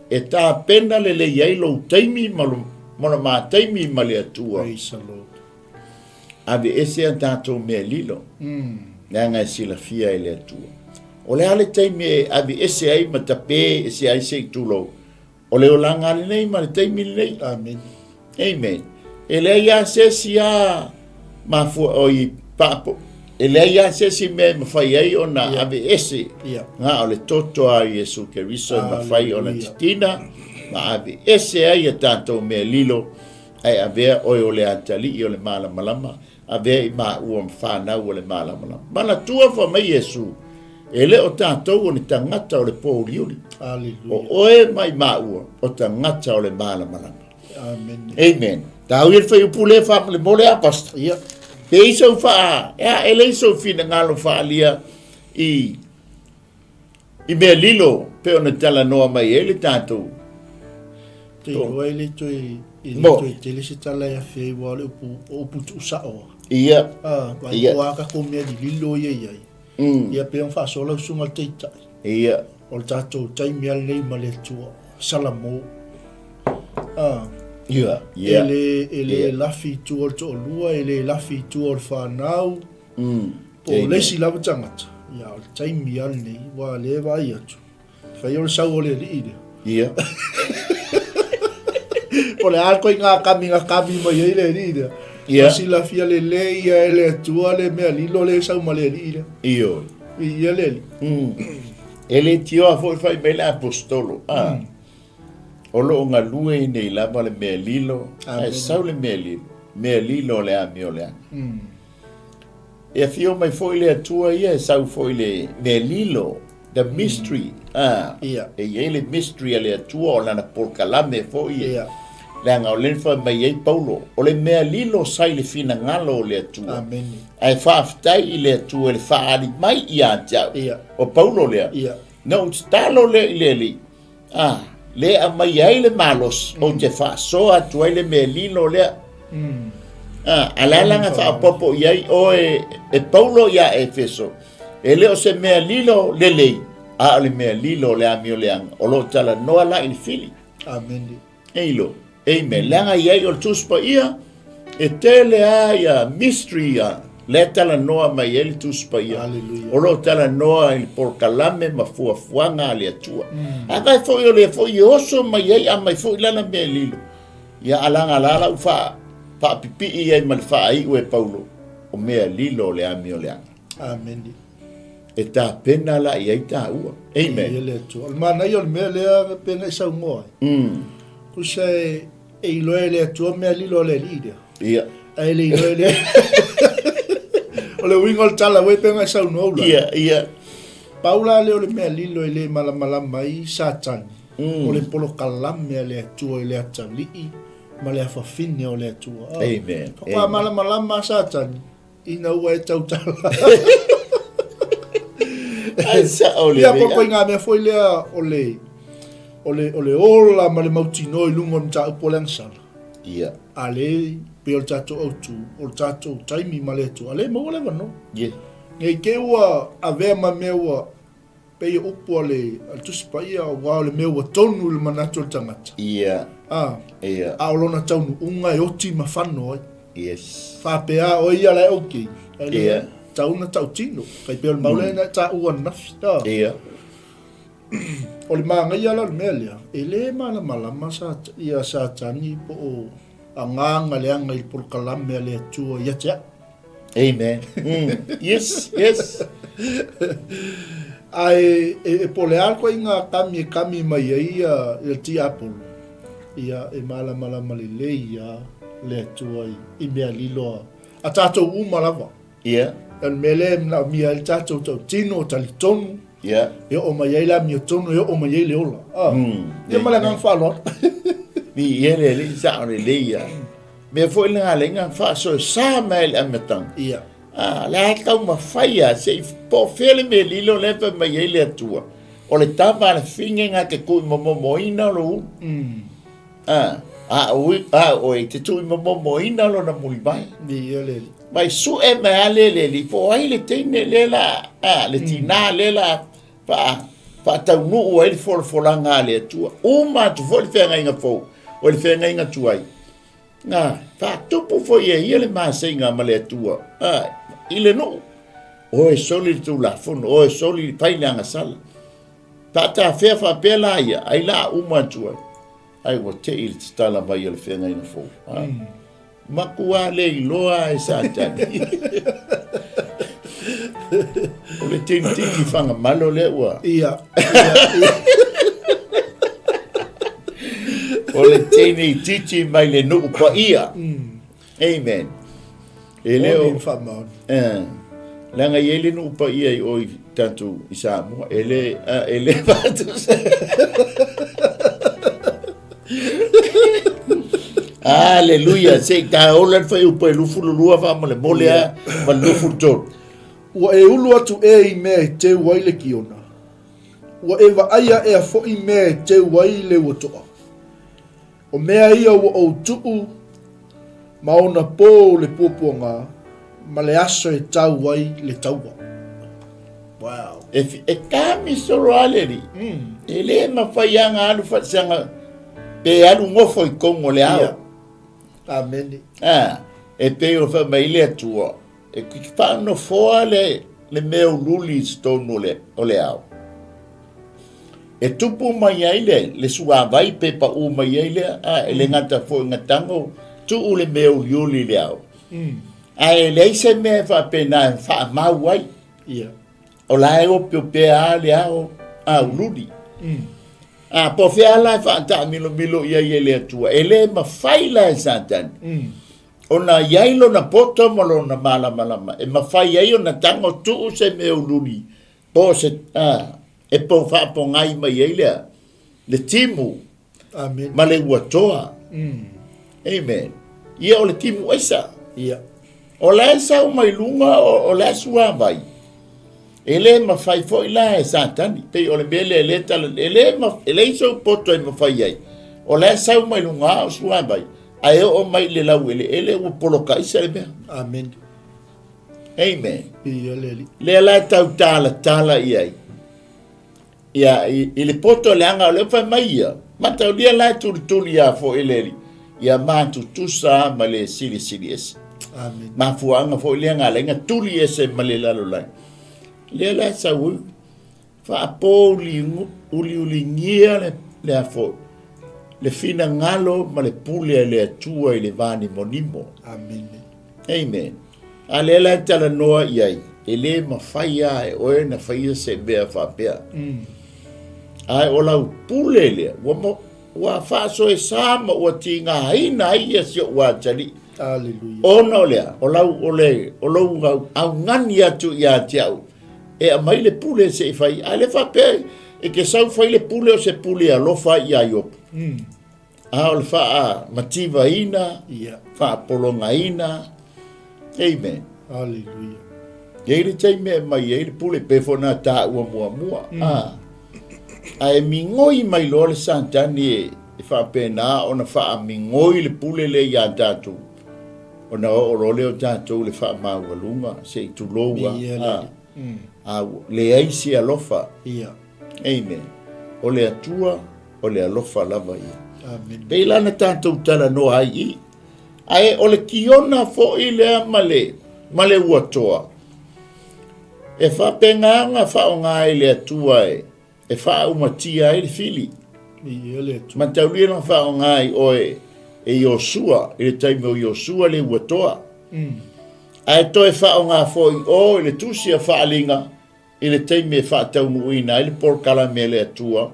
e tapena lelei ai lou taimi ma lo, ma lo mataimi ma le Atua. Praise the Lord. Aveese a tatou mea lilo, leaga e silafia e le Atua. O le a le taimi e aveese ai ma tape ese ai se i tulou? O le olaga lenei ma le taimi lenei. Amene. Amen. E leai lava se isi a mafua oi paapo. E leai lava se isi mea e mafai ai ona Ia. aveese. Ia. Na o le toto a Iesu Keriso e mafai ona Hallelujah. titina ma aveese ai a tatou mea lilo. Ae avea oe o le atalii o le malamalama, avea i maua ma fanau o le malamalama. Manatua fai mai Iesu, e le o tatou o ni tagata o le pōuliuli. O oe ma i maua o tagata o le malamalama. Amen. Amen. Tau ia le fuaiupu lea faamolemole a Pastor. Ia. Pe i sou faa, ea, e leai sou finagalo faaalia i I mea lilo pei ona talanoa mai ai le tatou. Te iloa e le toe, e le toe tele se tala e afe ai aua o le upu, o upu tuusao. Ia. Ah, vai Ia. po a tatou mea lililo ia i ai. Ia pei ona faasoa lau susuga i le Taitai. Ia. O le tatou taimi lava lenei ma le Atua. Salamo. Ah. Ia. Ia. E le, e le lafi i tua o le toalua, e le lafi i tua o le fanau. Po o le isi lava tagata, ia o le taimi lava lenei, aua o lea e vaai atu, fai o le sau o le alii lea. Ia. Po o le a le ituaiga kami na kami mai ai le alii lea. Ia. Na silafia lelei ia e le Atua le mea lilo lea e sau ma le alii lea. Ioe. Viia le Alii. E le tioa foi fai mai le Aposetolo, a, o lo o galue nei lava le mea lilo, ae sau le mea lilo, mea lilo o le amioleaga. E afio mai foi le Atua ia e sau foi le mea lilo, the mystery, a, Ia. e i ai le mystery a le Atua o lana polokalame foi e, Ia. leaga o lea na fai mai ai Paulo, o le mea lilo sa i le finagalo o le Atua. Amene. Ae faafetai i le Atua i le faaali mai ia te au. Ia. O Paulo lea. Ia. Na ou tatalo lea i le Alii, a, lea e aumai ai le malosi, ou te faasoa atu ai le mea lilo lea. A, a le a la na faaopoopo i ai oe e Paulo iā Efeso, e le o se mea lilo lelei, a o le mea lilo o le amioleaga, o lo o talanoa la i le fili. Amene. Eilo. Amen. Leaga i ai o le Tusi Paia, e tele lava ia mystery ia, lea e talanoa mai ai le Tusi Paia. Hallelujah. O lo o talanoa i le polokalame ma fuafuaga a le Atua. Afai foi o lea foi e oso mai ai, aumai foi lana mea lilo. Ia a laga la lau faa, faapipii ai ma le faaiu e Paulo, o mea lilo o le amioleaga. Amene. E tapena la i ai taua. Amen. Ia le Atua. O le manaia o le mea lea pei ona e saunoa ai. Tusa e, e iloa e le Atua mea lilo a le Alii lea. Ia. Ae le iloa e le O le uiga o le tala ua e pei ona e saunoa ula. Ia, ia. Pau la lea o le mea lilo e le malamalama ai Satani. O le polokalame a le Atua i le atalii ma le afafine o le Atua. Amen. Faatoa malamalama a Satani ina ua e tautala. Ai sao le Ia, po o ituaiga mea foi lea o le, o le, o le ola ma le mautinoa i luga o le mataupu o le agasala. Ia. A le, pei o le tatou autu, o le tatou taimi ma le Atua, a le maua le avanoa. Ia. Ne i te i ua avea ma mea ua Pei o upu a le Tusi Paia, aua o le mea ua tonu i le manatu o le tagata. Ia. A. Ia. A o lona taunuuga e oti ma fano ai. Yes. Faapea o ia la e okay. Ae le Ia. tau na tautino. Tai pei o le mau lea na taua ananafi. A. Ia. O le manaia la o le mea lea, e le malamalama sa, ia Satani po o agaga leaga i le polokalame a le Atua ia te au. Amen. Yes, yes. Ae e, e po o le a le ituaiga kami e kami mai ai ia, ia le tiapolo, ia e malamalama lelei ia le Atua i, i mea lilo a, a tatou uma lava. Ia. O le mea lea e manaomia ai le tatou tautino, talitonu, Ia. e oo mai ai le amiotonu, e oo mai ai le ola. Ah. Ia ma le agaga faaaloalo. Viia le Alii, sao lelei ia. Mea foi lena le iga faasoesa mai ai le amataga. Ia. A, le a taumafai a se i po o fea le mea lilo lea fai mai ai le Atua. O le tama a le fine na te tuuimomomoina lou ulu. A, a ui, a oe i te tuuimomomoina lona mulivae. Viia le Alii. Mai sue mai a le le alii, po o ai le teine lea la, a, le tinā lea la faa, faataunuu ai le folafolaga a le Atua. Uma atu foi le feagaiga fou, o le feagaiga tuai. Na faatupu foi e ia le maseiga ma le Atua, a, i le nuu. O e soli le Tulafono, o e soli fai le agasala. Faatafea faapea la ia, ai la uma atu ai. Ai ua tei le tatala mai o le feagaiga fou. A. Matua le iloa e Satani. O le tinitini fagamalo lea ua. Ia. Ia. Ia. O le teine itiiti mai le nuu paia. Amen. E le o... Faamaoni. Eh, leaga e i ai le nuu paia i o i tatou i Samoa. E le, a, e le faatusa. Aleluia. Se i taola le fuaiupu e 22 faamolemole a ma le 23. Ua e ulu atu ē i mea e teu ai le kiona. Ua e vaai aʻea foi mea e teu ai le ua toa. O mea ia ua ou tuu ma ona pō le puapuaga ma le aso e tau ai le taua. Wow. E, e kamisolo lava le alii. E le mafai lava ona alu faasiaga pe alu nofo i totonu o le ao. Ia. Amene. Ah, e pei o fai mai le Atua, e faanofoa le, le mea uliuli i totonu o le, o le ao. E tupu mai ai le, le suavai pe paʻū mai ai lea, a e le gata foi na tago tuu le mea uliuli i le ao. Ae leai se mea e faapena e faamau ai. Ia. O la e opeopea lava le ao a uliuli. A po o fea la e faataamilomilo i ai e le Atua, e le mafai la e Satani ona i ai lona poto ma lona malamalama e mafai ai ona tago tuu se mea uliuli po o se a e po faapogai mai ai lea le timu Amen. ma le ua toa. Amen. Ia o le timu aisa. Ia. O la e sau mai luga o, o la e suavai. E le mafai foi la e Satani. Pei o le mea lea e le tala, e le, e leai sou poto e mafai ai. O la e sau mai luga o suavai. Ae oo mai i le laueleele ua polokaisa le mea. Amen. Amen. Ia le Alii. Lea la e tau talatala i ai. Ia, i, i le poto leaga o lea fai mai ia, mataulia la e tulituli ia foi le Alii, ia matutusa ma le silisili ese. Amen. Mafuaaga foi lea na ala ai na tuli ese ma le lalolagi. Lea la e sau ai, faapo uliuligia le, le a foi, le finagalo ma le pule a le Atua i le vanimonimo. Amene. Amen. A lea la e talanoa i ai, e le mafai lava e oe na faia se mea faapea. Ae o lau pule lea, ua, ua faasoesa ma ua tigaina ai ia si ou atalii. Aleluia. Ona o lea, o lau, o le, o lou augani atu ia te au, e aumai le pule se i fai. A le faapea e te sau fai le pule o se pule alofa ia Iopo. A o le faamativaina, Ia. faapologaina. Amen. Aleluia. E i ai le taimi e aumai ai le pule, pei foi ona taua muamua. A, ae migoi mai loa le Satani e, e faapena ona faamigoi le pule lea ia tatou, ona oo loa lea o tatou i le faamaualuga, se i tulou lava. Ia le A, Alii. a ua leai se alofa. Ia. Amen. O le Atua, o le alofa lava ia. Amen. Pei la na tatou talanoa ai i. Ae o le kiona foi lea ma le, ma le uatoa. E faapena ona faaaoga ai le Atua e, e faaumatia ai le fili. Ia le Atua. Mataulia na faaaoga ai oe e Iosua, i le taimi o Iosua le uatoa. Ae toe faaaoga foi o i le tusi a Faaaliga, I le taimi e faataunuuina ai le polokalame a le Atua,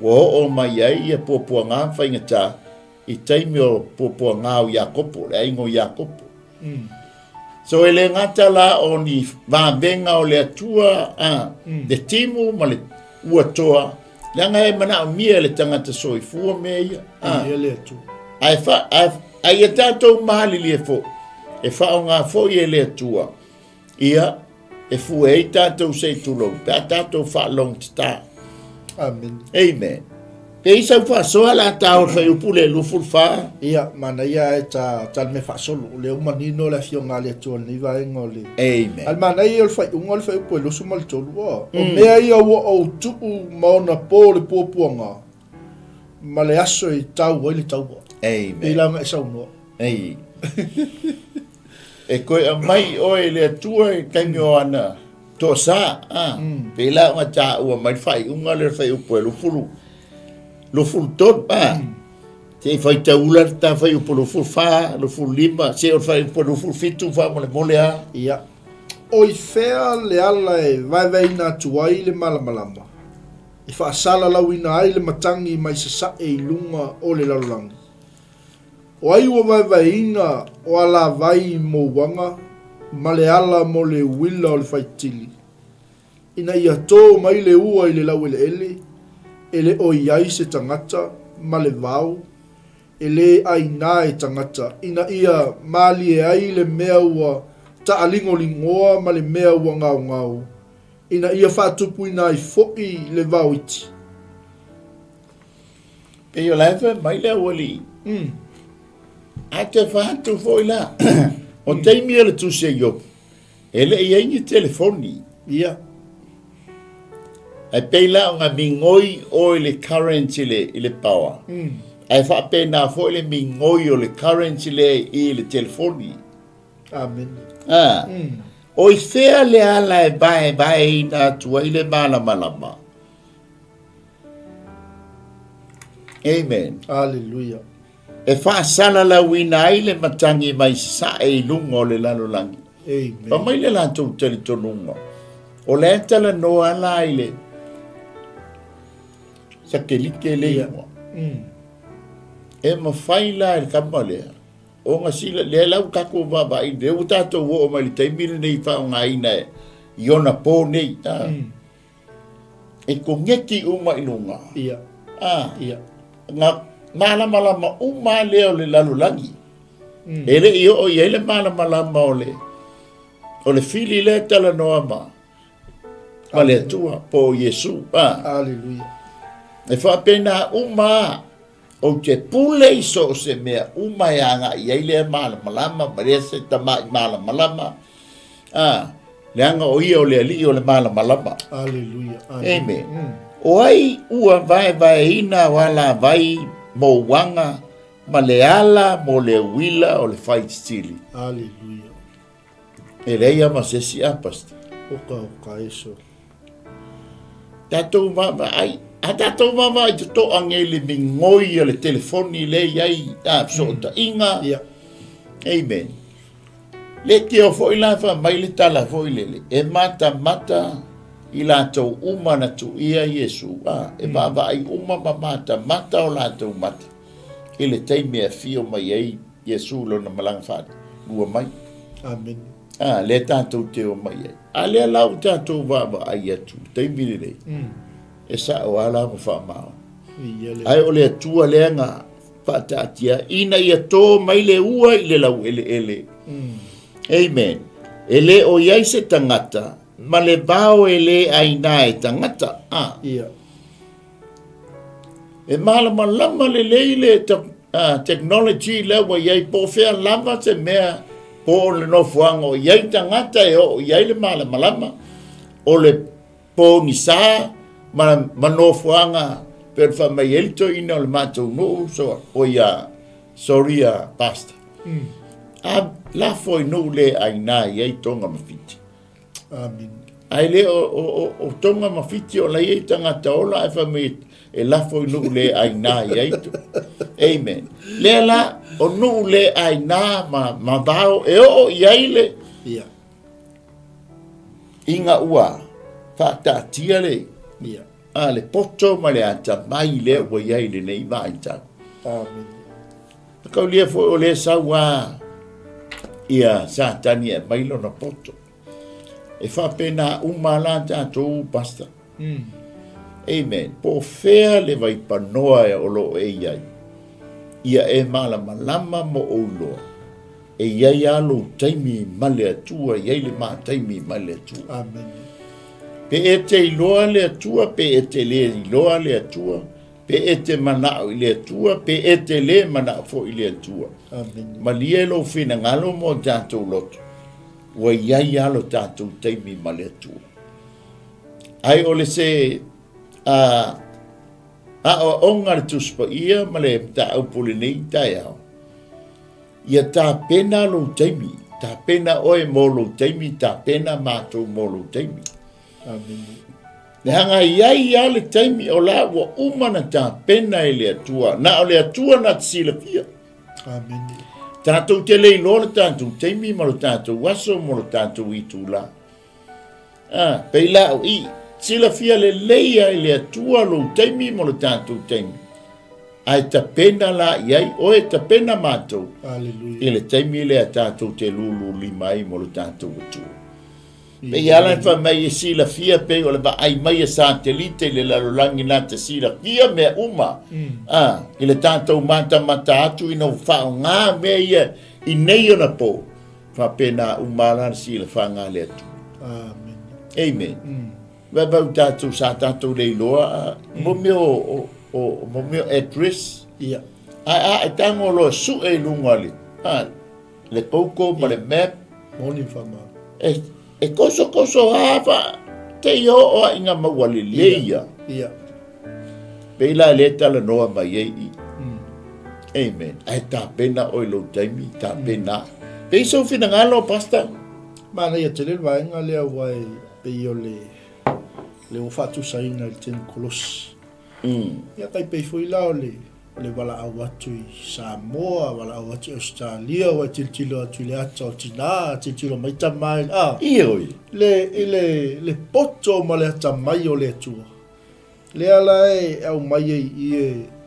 ua oo mai ai ia puapuaga faigata i taimi o puapuaga o Iakopo, le aiga o Iakopo. So e le gata la o ni vavega o le Atua, a, le timu ma le uatoa, leaga e manaomia e le tagata soifua mea ia. A, Ia le Atua. ae, fa, ae, ae ia tatou malilie foi, e faaaoga foi e le Atua Ia, e fue ai tatou se i tulou, pe a tatou faalogotatā. Amen. Amen. Pe i sau faasoa la ta o le fuaiupu le 24. Ia, manaia ae ta, ta le mea faasolo. O lea ua manino le Afioga a le Atua i lenei vaega o le... Amen. A le manaia ia o le faaiuga o le fuaiupu e 23, ua. O mea ia ua ou tuu ma ona po le puapuaga, ma le aso e tau ai le taua. Amen. Pei la ona e saunoa. Ei. E toe aumai oe e le Atua i taimi o ana toasa, a, pei la ona taua mai le faaiuga lea o le fuaiupu e 20, 23, a, se i faitaula le ta fuaiupu 24, 25, se o le fuaiupu 27 faamolemole a. Ia. O i fea le ala e vaevaeina atu ai le malamalama? E faasalalauina ai le matagi mai sasae i luga o le lalolagi. O ai ua vaevaeina o alavai mouaga ma le ala mo le uila o le faitili, ina ia tō mai le ua i le laueleele, e le o i ai se tagata ma le vao e lē ʻaina e tagata, ina ia mālie ai le mea ua taʻaligoligoa ma le mea ua gaogao, ina ia faatupuina ai foʻi le vao iti. Pei o la e fai mai le aualii. Ae toe fai atu foi la, o taimi o le tusi a Iopu, e le i ai ni telefoni. Ia. Ae pei la ona migoi oe i le current i le, i le power. Ae faapena foi le migoi o le current lea i le telefoni. Amene. A. O i fea le ala e vaevaeina atu ai le malamalama? Amen. Aleluia. E faasalalauina ai le matagi mai sae i luga o le lalolagi. Amen. Fa mai le latou talitonuga, o lea e talanoa la i le satelite le igoa. E mafai la e le kama lea ona sila, lea la ua tatou vaavaai, lea ua tatou oo mai i le taimi lenei i faaaogaina e i ona po nei. E koneti uma i luga. Ia. A. Ia. Na malamalama uma lea o le lalolagi. E le i oo i ai le malamalama o le o le fili lea e talanoa ma ma le Atua po o Iesu. A. Aleluia. E faapena uma Ou te pule i so o se mea uma e agai i ai lea malamalama ma lea se tamaʻi malamalama, a, leaga o ia o le Alii o le malamalama. Aleluia. Amen. O ai ua vaevaeina o alavai mouaga ma le ala mo le uila o le faititili? Aleluia. E leai lava ma se isi a, Pastor. Oka oka eso. Tatou vaavaai, a tatou vaavaai totoa nei i le migoi o le telefoni lea e i ai a fesootaiga. Yeah. Amen. Le teo foi la fa mai le tala foi lele, e matamata i latou uma na tuia Iesu, a, e vaavaai uma ma matamata o latou mata i le taimi e afio mai ai Iesu i lona malaga faalua mai. Amen. A, lea tatou te omai ai. A lea la ua tatou vaavaai atu i le taimi lenei, e sao lava la ma faamaoni. Ae o le Atua lea na faataatia ina ia tō mai le ua i le laueleele. Amen. E le o i ai se tagata ma le vao e le aina e tagata. A. Ia. E malamalama lelei le technology lea ua i ai, po o fea lava se mea, po o le nofoaga o i ai tagata e oo i ai le malamalama, o le pogisa ma, ma nofoaga pei ona fai mai ai le toeaina o le matou nuu, so, o ia, sorry a pastor. A lafo i nuu le aina i ai Tonga ma Fiti. Amen. Ae le o, o, o, o Tonga ma Fiti o la i ai tagata ola ae fai mai e lafo i nuu le aina i ai to. Amen. Lea la, o nuu le aina ma, ma vao e oo i ai le Ia. ina ua faataatia le, Ia. a, le poto ma le atamai lea ua i ai lenei vaitau. Amen. Taulia foi o lea sau a ia Satani e aumai lona poto. E faapena uma la tatou, Pastor. Amen. Po o fea le vaipanoa e o lo o e i ai, ia e malamalama ma ou iloa, e i ai lava lou taimi ma le Atua, e i ai le ma taimi ma le Atua. Amen. Pe e te iloa le Atua, pe e te le iloa le Atua, Pe e te manao i le Atua, pe e te lē manao foi i le Atua. Amene. Malie lou finagalo mo tatou loto, ua i ai lava lo tatou taimi ma le Atua. Ae o le se a, aoaoga a le Tusi Paia ma le mataupu o lenei taeao, ia tapena lou taimi, tapena oe mo lou taimi, tapena matou mo lou taimi. Amene. Leaga e i ai lava le taimi o la ua uma na tapena e le Atua. Na o le Atua na te silafia. Amene. Tatou te le iloa le tatou taimi ma lo tatou aso ma lo tatou itula. Ah, pei la o i. Silafia lelei lava e le Atua lou taimi mo le tatou taimi, ae tapena la i ai oe, tapena matou i le taimi lea tatou te lululima ai mo le tatou Atua. Pei ala e fai mai e silafia pei o le vaai mai a satelite i le lalolagi na te silafia mea uma a i le tatou matamata atu ina ua faaaoga mea ia i nei ona po, faapena uma la le silafaga a le Atua. Amen. Amen. Vaivau tatou sa tatou le iloa mo mea o, o, mo mea address. Ia. Ae a e tago loa sue i luga le, a, le Google ma le map. Moni ma faamalo. E, e kosokoso lava fa, te i oo a ina maua lelei ia. Ia. Pei la lea talanoa mai ai i. Amen. Ae tapena oe i lou taimi, tapena. Pei sou finagalo, Pastor? Manaia tele le vaega lea aua e pei o le le ua faatusaina i le tenu kolosi. Ia tai pei foi la o le o le valaau atu i Samoa, valaau atu i Ausetalia, ua e tilotilo atu i le ata o tina, tilotilo mai tama i a. Ioe. Le i le le poto ma le atamai o le Atua. Lea la e aumai ai i i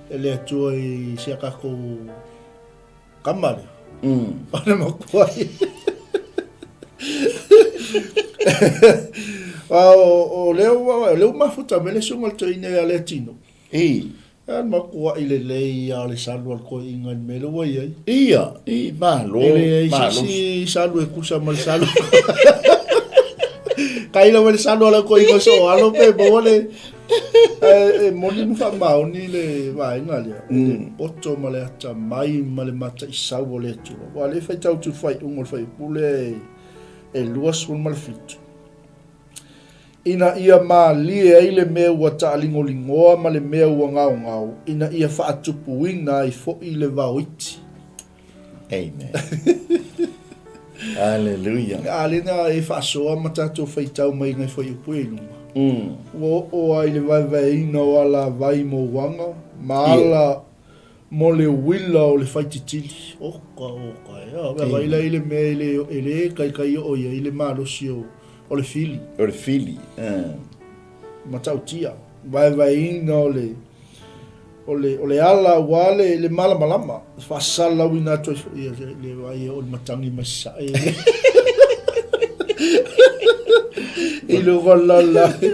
e le Atua i si a tatou Kama lea. O le matua ia. O lea ua, o lea ua mafuta mai le susuga i le toeaina ia Leatino. I. E matuai lelei lava le salu a le toeaina i le mea lea ua i ai. Ia, i, malo, E leai se isi salu e tusa ma le salu. Kaila mai le salu a le toeaina o soo alo pe maua le... Ae e moni ma faamaoni le vaega lea, o le poto ma le atamai ma le mataisau o le Atua. Aua o lea e faitau atu i le faaiuga o le fuaiupu lea e 27, Ina ia malie ai le mea ua taaligoligoa ma le mea ua gaogao, ina ia faatupuina ai foi le vaoiti. Amen. Hallelujah. A lea na e faasoa ma tatou faitau mai nai fuaiupu ia i luga. Ua oo lava i le vaevaeina o alavai mo uaga ma ala mo le uila o le faititili. Oka, oka, ea. Vaai la i le mea e le, e le taitai oo i ai le malosi o, o le fili. O le fili, Matautia, vaevaeina o le O le, o le ala aua le, le malamalama, e faasalalauina atu ai foi, ia, le, le vaai e oo i le matagi mai sasae. I luga o le lalolagi.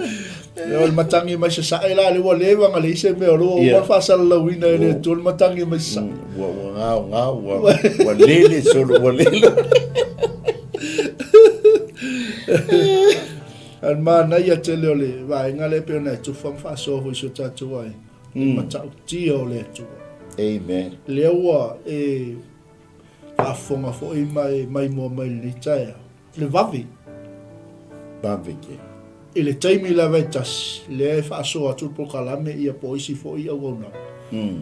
O le matagi mai sasae la, lea ua leva ona leai se mea o lea ua uma ona faasalalauina e le Atua le matagi mai sasae. Ua, ua gaogao, ua, ua lele solo, ua lele. A o le manaia tele o le vaega lea e pei ona e tufa ma faasoa foi i si o tatou aiga. Le matautia o le Atua. Amen. Lea ua e faafofoga foi ma e maimoa mai i lenei taeao, le vave. Vave ke. I le taimi lava e tasi, lea e faasoa atu le polokalame ia po o isi foi auaunaga.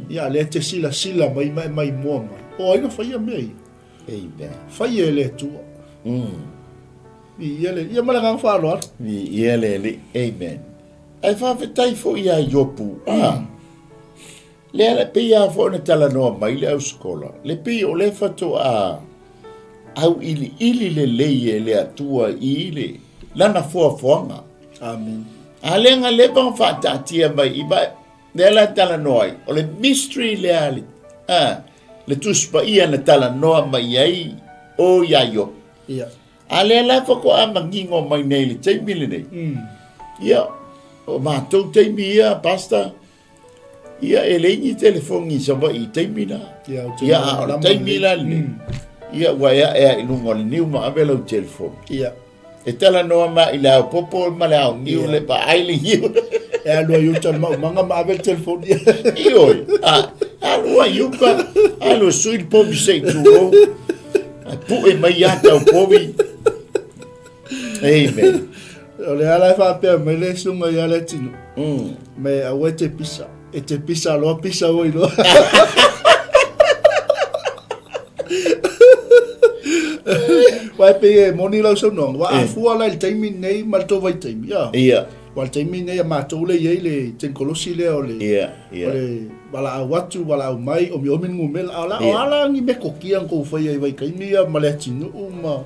Ia, lea e te silasila mai ma e maimoa mai, o ai na faia mea ia? Amen. Faia e le Atua. Viia le, ia ma le agaga faaaloalo. Viia le Alii. Amen. Ae faafetai foi ia Iopu, a, lea e pei lava foi ona talanoa mai le ausikola, le pei o lea faatoa auiliili lelei e le Atua i le lana foafoaga. Amen. A lea na leva ona faataatia mai i va, lea la e talanoa ai, o le mystery lea le, a, le Tusi Paia na talanoa mai ai o ia Iopu. Ia. A lea la faatoa manino mai nei i le taimi lenei. Ia, o matou taimi ia, Pastor, ia e leai ni telefoni i Savaii i taimi na. Ia, ou te Ia, a o le malamalama taimi lelei. la lenei, ia ua e ae i luga o le niu ma ave lau telefoni. Ia. E talanoa mai i le ao popo ma le ao niu Ia. le vaai le niu. E alu ai uta i le maumaga ma ave le telefoni. Ioe, a, alu ai uka, alu e sui le povi se i tulou. Ae pue mai ia tau povi. Amen. O le ala e faapea mai le susuga ia Leatino. Me aua e te pisa. E te pisa loa, pisa oi loa. Aua e pei e moni lau saunoaga, ua afua la i le taimi lenei ma le tou vaitaimi, ia. Ia. Aua o le taimi lenei a matou lea e i ai le tenikolosi lea o le, Ia, ia. o le valaau atu, valaau mai, omiomi le numera. A o la, o a la ni metotia na tou faia i vaitaimi ia ma Leatinuu ma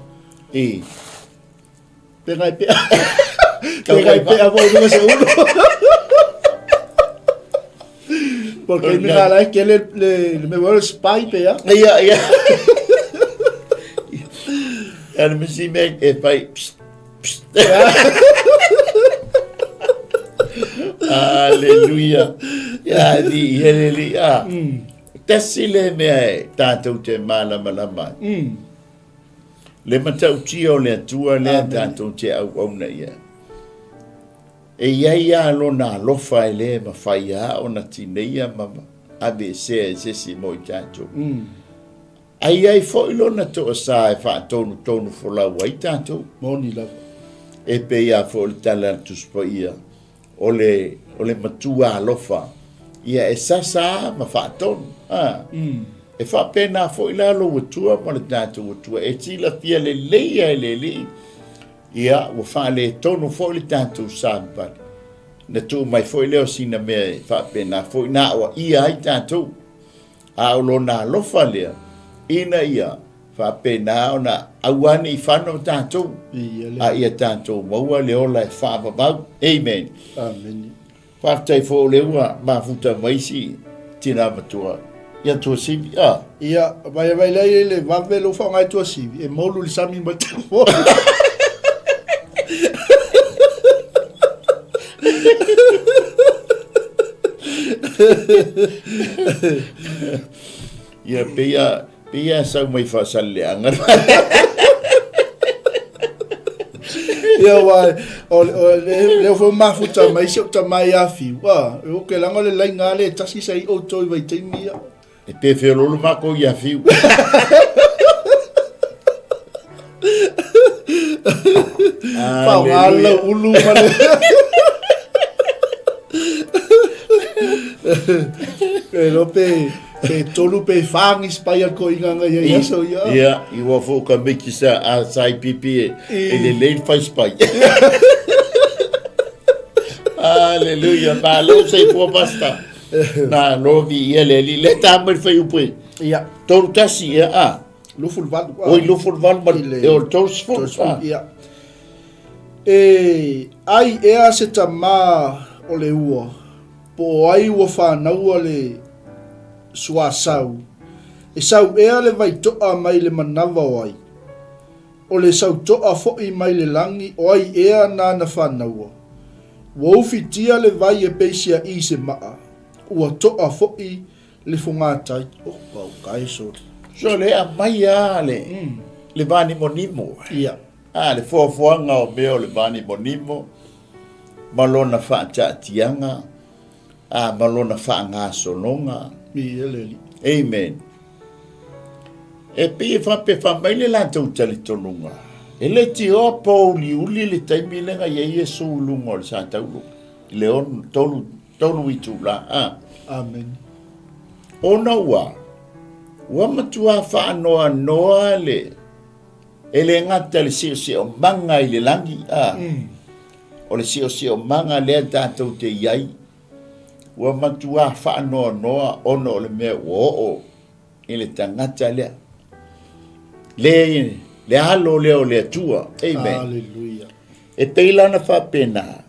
I. Pe nai pea. Pe kai pea foi luga se ulu. Porque mi la ke le le le me le spy pe ya. Ia, ia. Ia le misi me e fai. Psst, psst. Aleluia. Ia, ni i hele li. Ah. Tasi le mea e tātou te mālamalama ai. Le matautia o le Atua lea tātou te auauna i ai. E i ai lava Lona alofa e le mafai lava ona tineia ma aveesea e se isi mo i tatou. A i ai foi Lona toasā e faatonutonu folau ai tatou. Moni lava. E pei lava foi o le tala a le Tusi Paia, O le, o le matua alofa, ia e sasa lava ma faatonu. A? E faapena foi la lou Atua ma le tatou Atua, e silafia lelei lava e le Alii, ia, ua faaletonu foi le tatou savavali. Na tuu mai foi lea o sina mea e faapena foi na aoaia ai tatou. A o lona alofa lea, ina ia faapena ona aua ne i fano tatou, a ia tatou maua le ola e faavavau. Amen. Amene. Faafetai foi o lea ua mafuta mai isi tina matua ia Tuasivi. Ah. Ia, vai vai lea le vave lou faaaoga i Tuasivi, e molu le sami mai Tafo. Ia, pei a, pei a sau mai Faasaleleaga. Ia, aua, o, o, le, lea foi mafuta mai si ou tama ia Fiu. Ah, e oke langa o le laina le tasi sa i outou i vaitaimi ia. E pe feololo makou ia Fiu. Faaaoga lau ulu ma le... E iloa pe, pe tolu pe wha ngi spai a ko inga ngai ai aso ia. Ia, i ua fo ka miki sa a sai pipi e, e le lei fai spai. Aleluia, malo sei pua pasta. Na lovi ia le li le ta mai fai upu e. Ia. Tolu tasi ia a. 28. Oi 28 ma e o le 30. Ah. Ia. E ai ea se tamā o le ua, po o ai ua fānaua le suasau, e sau ea le vaitoa mai le manava o ai? O le sautoa foi mai le lagi o ai ea nāna fānaua? Ua ufitia le vai e peisiaʻi i se maa, ua toa foi le fogatai. Oh, pau kai soli. So le aumai lava le, le vanimonimo. Ia. A, le foafoaga o mea o le vanimonimo ma lona faataatiaga, a, ma lona faagasologa. Ia le Alii. Amen. E pei e faapea fai mai le latou talitonuga, e le tioa pouliuli le taimi lea na i ai Iesu i luga o le satauro, i le ono, tolu, tolu itula, a. Amene. Ona ua, ua matua faanoanoa le, e le gata le siosiomaga i le lagi, a. O le siosiomaga lea tatou te i ai, ua matua faanoanoa ona o le mea ua oo i le tagata lea. Le, le alo lea o le Atua. Amen. Hallelujah. E pei la ona faapena,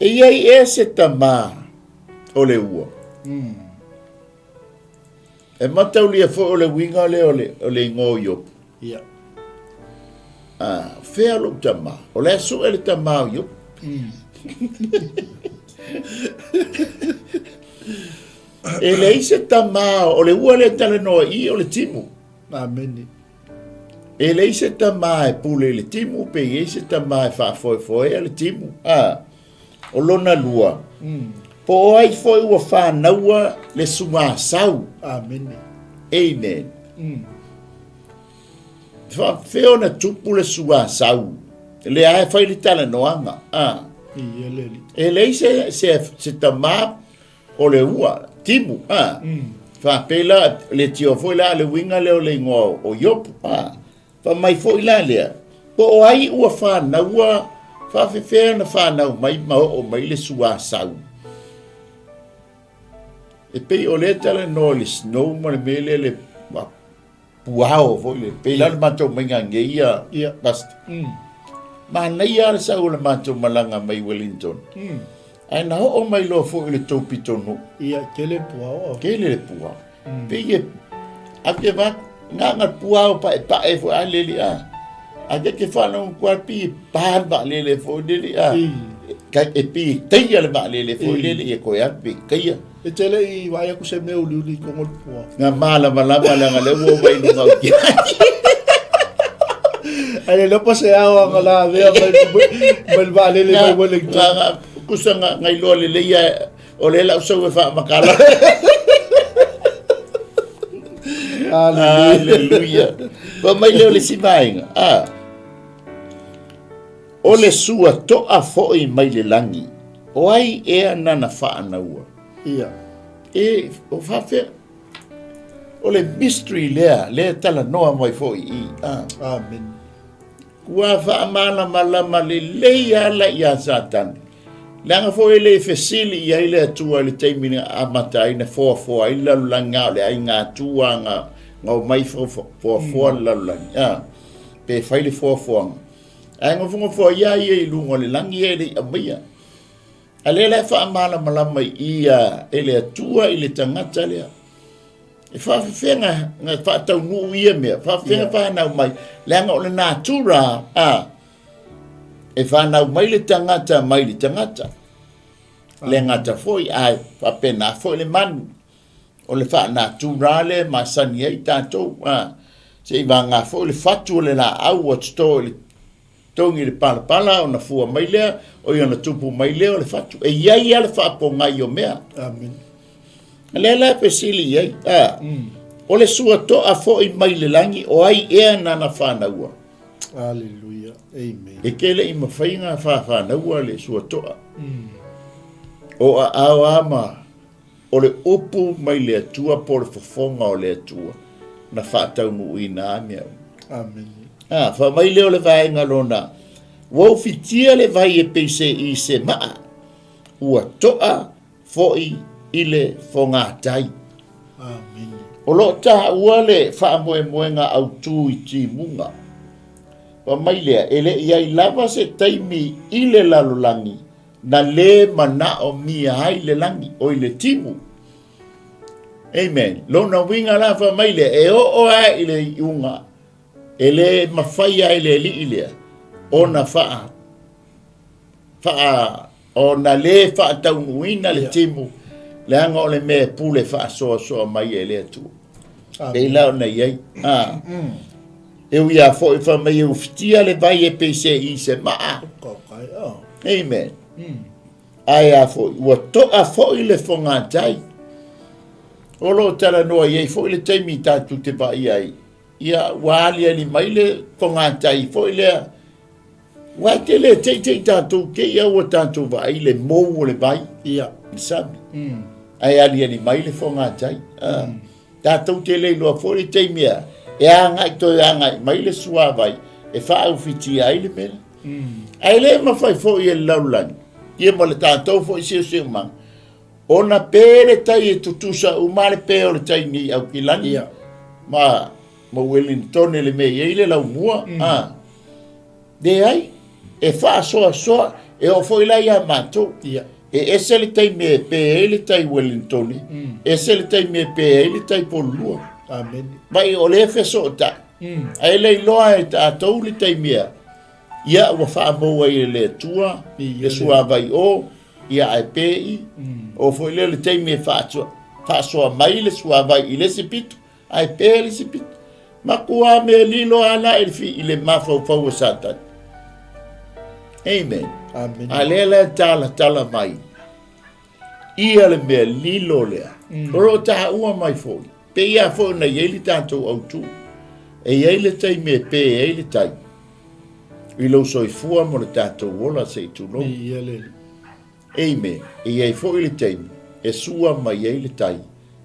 e i ai ea se tamā o le ua. E mataulia foi o le uiga lea o le, o le igoa o Iopu. Ia. Ah, fea lou tamā? O le a sue le tamā o Iopu. E leai se tamā, o le ua lea e talanoa i i o le timu. Amene. E leai se tamā e pule i le timu, pe i ai se tamā e faafoefoea le timu. A, o lona lua, po o ai foi ua fānaua le sugasau. Amene. Amen. Faapefea ona tupu le sugasau? Lea e fai le talanoaga. A. Ia le Alii. E leai se, se, se tamā O le ua, timu, a. Faapei la, le tio foi la le uiga lea o le igoa o Iopu, a. Fai mai foi la lea, po o ai ua fānaua, faafefea ona fānau mai ma oo mai le suasau. E pei o lea talanoa i le snow ma le mea lea le puao foi le, pei la le matou maiga nei ia, Pastor. Manaia lava le sau o le matou malaga mai Wellington. Ae na oo mai loa foi i le tou pitonuu. Ia, tele le puaoa. Tele le puao. Pei e, a ke va, na nga puao paepae foi a lele a. A ke ke whanau kua pi e pā le vaalele foi lele a. Ka e pi e teia le vaalele foi lele e koe atu pe keia. E te le i vaai aku se mea uliuli i kogo le pua. Nga malamalama leaga lea ua omai i luga o kia. Ai le lepo se ao anga la avea mai mai le vaalele mai Wellington. Nga nga kusa nga nga iloa lelei a o le lau sau e faamakala. Hallelujah. Hallelujah. Fa mai lea o le isi vaega. Ah. O le sua toa foi mai le lagi, o ai ea nana faanaua? Ia. E, o faafea, o le mystery lea, lea e talanoa mai foi i i. Ah. Amen. Ua faamalamalama lelei ala iā Satani. Leaga foi e le i fesili i ai le Atua i le taimi na amata ai na foafoa ai le lalolagi a o le aiga Atua na na omai foafoa le lalolagi. Ah. Pe fai le foafoaga. Ae nofonofo ai a ia i luga o le lagi ia e le i aumaia. A lea la e faamalamalama i i a e le Atua i le tagata lea. E faafefea na faataunuu ia mea, faafefea na fanau mai, leaga o le natura a, e fanau mai le tagata mai le tagata. Le gata foi, ae faapena foi le manu. O le faanatura lea e masani ai tatou, a, seivaga foi le fatu o le laau ua toto i le togi i le palapala ona fua mai lea, oi ona tupu mai lea o le fatu. E i ai lava le faapogai o mea. Amen. Lea la e fesili i ai, a, o le suatoa foi mai le lagi, o ai ea nana fanaua? Hallelujah. Amen. E te le i mafai ona fafanaua le suatoa. O aao lava ma O le upu mai le Atua po o le fofoga o le Atua na faataunuuina a mea uma. Amene. A, fai mai lea o le vaega lona, Ua ufitia le vai e pei se i se maa, ua toa foi i le fogatai. Amene. O lo o taua le faamoemoega autu i timuga. Fai mai lea, e le i ai lava se taimi i le lalolagi Na lē manaomia ai le lagi, oi le timu. Amen. Lona uiga la fai mai lea, e oo lava i le iuga, e le mafai ai le alii lea ona faa, faa, ona lē faataunuuina le timu, leaga o le mea e pule faasoasoa mai e le Atua. Pei la ona i ai. Ah. E ui lava foi fai mai e ufitia le vai e pei se i se maa. Amen. Ae a foi, ua toa foi le fogatai. O lo o talanoa i ai foi le taimi tatou te vaai ai. Ia, ua aliali mai le fogatai foi lea. Ua e te le teitei tatou te ia ua tatou vaai le mou o le vai. Ia. I le sami. Ae aliali mai le fogatai. Tatou te le iloa foi le taimi a e agai toe agai mai le suavai e faaufitia ai le mea lea. Ae le mafai foi e le lalolagi, ia ma le tatou foi siosiomaga, ona pe le tai e tutusa uma le pe o le tai nei Aukilani ma ma Wellington le mea e i ai le laumua, a. Leai, e faasoasoa, e oo foi la ia matou. Ia. E ese le taimi e pē ai le tai Wellingtoni, ese le taimi e pē ai le tai Polulua. Amene. Mai o lea e fesootai. Ae le iloa e tatou le taimi a, ia ua faamou ai e le Atua le suavai o, ia ae pē i. Oo foi lea le taimi e faasoa mai le suavai i le isi pito, Ae pē le isi pito. Makuā mea lilo a la i le fi, i le mafaufau o Satani. Amen. Amen. A lea la e talatala mai ia le mea lilo lea. O lo o taua mai foi. Pei lava foi ona i ai le tatou autū. E i ai le taimi e pē ai le tai i lou soifua mo le tatou ola se i tulou. Ia le. Amen. E i ai foi le taimi e sua mai ai le tai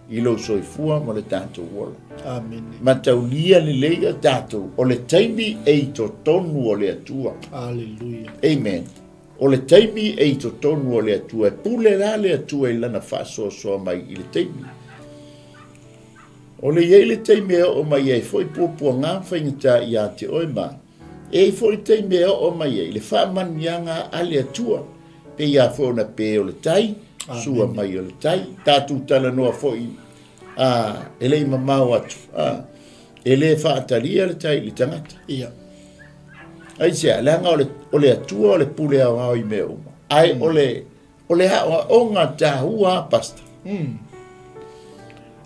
i lou soifua ma le tatou ola. Amene. Mataulia lelei a tatou, o le taimi e i totonu o le Atua. Aleluia. Amen. O le taimi e i totonu o le Atua, e pule la le Atua i lana faasoasoa mai i le taimi. O le i ai le taimi e oo mai ai foi puapuaga ma faigata ia te oe ma. E i ai foi le taimi e oo mai ai le faamanuiaga a le Atua, pei lava foi ona pe o le tai, sua mai o le tai. Tatou talanoa foi a, e le i mamao atu, a, e le faatalia le tai i le tagata. Ia. Aisea? Leaga o le, o le Atua o le pule aoao i mea uma. Ae o le, o le aoaoga taua a, Pastor.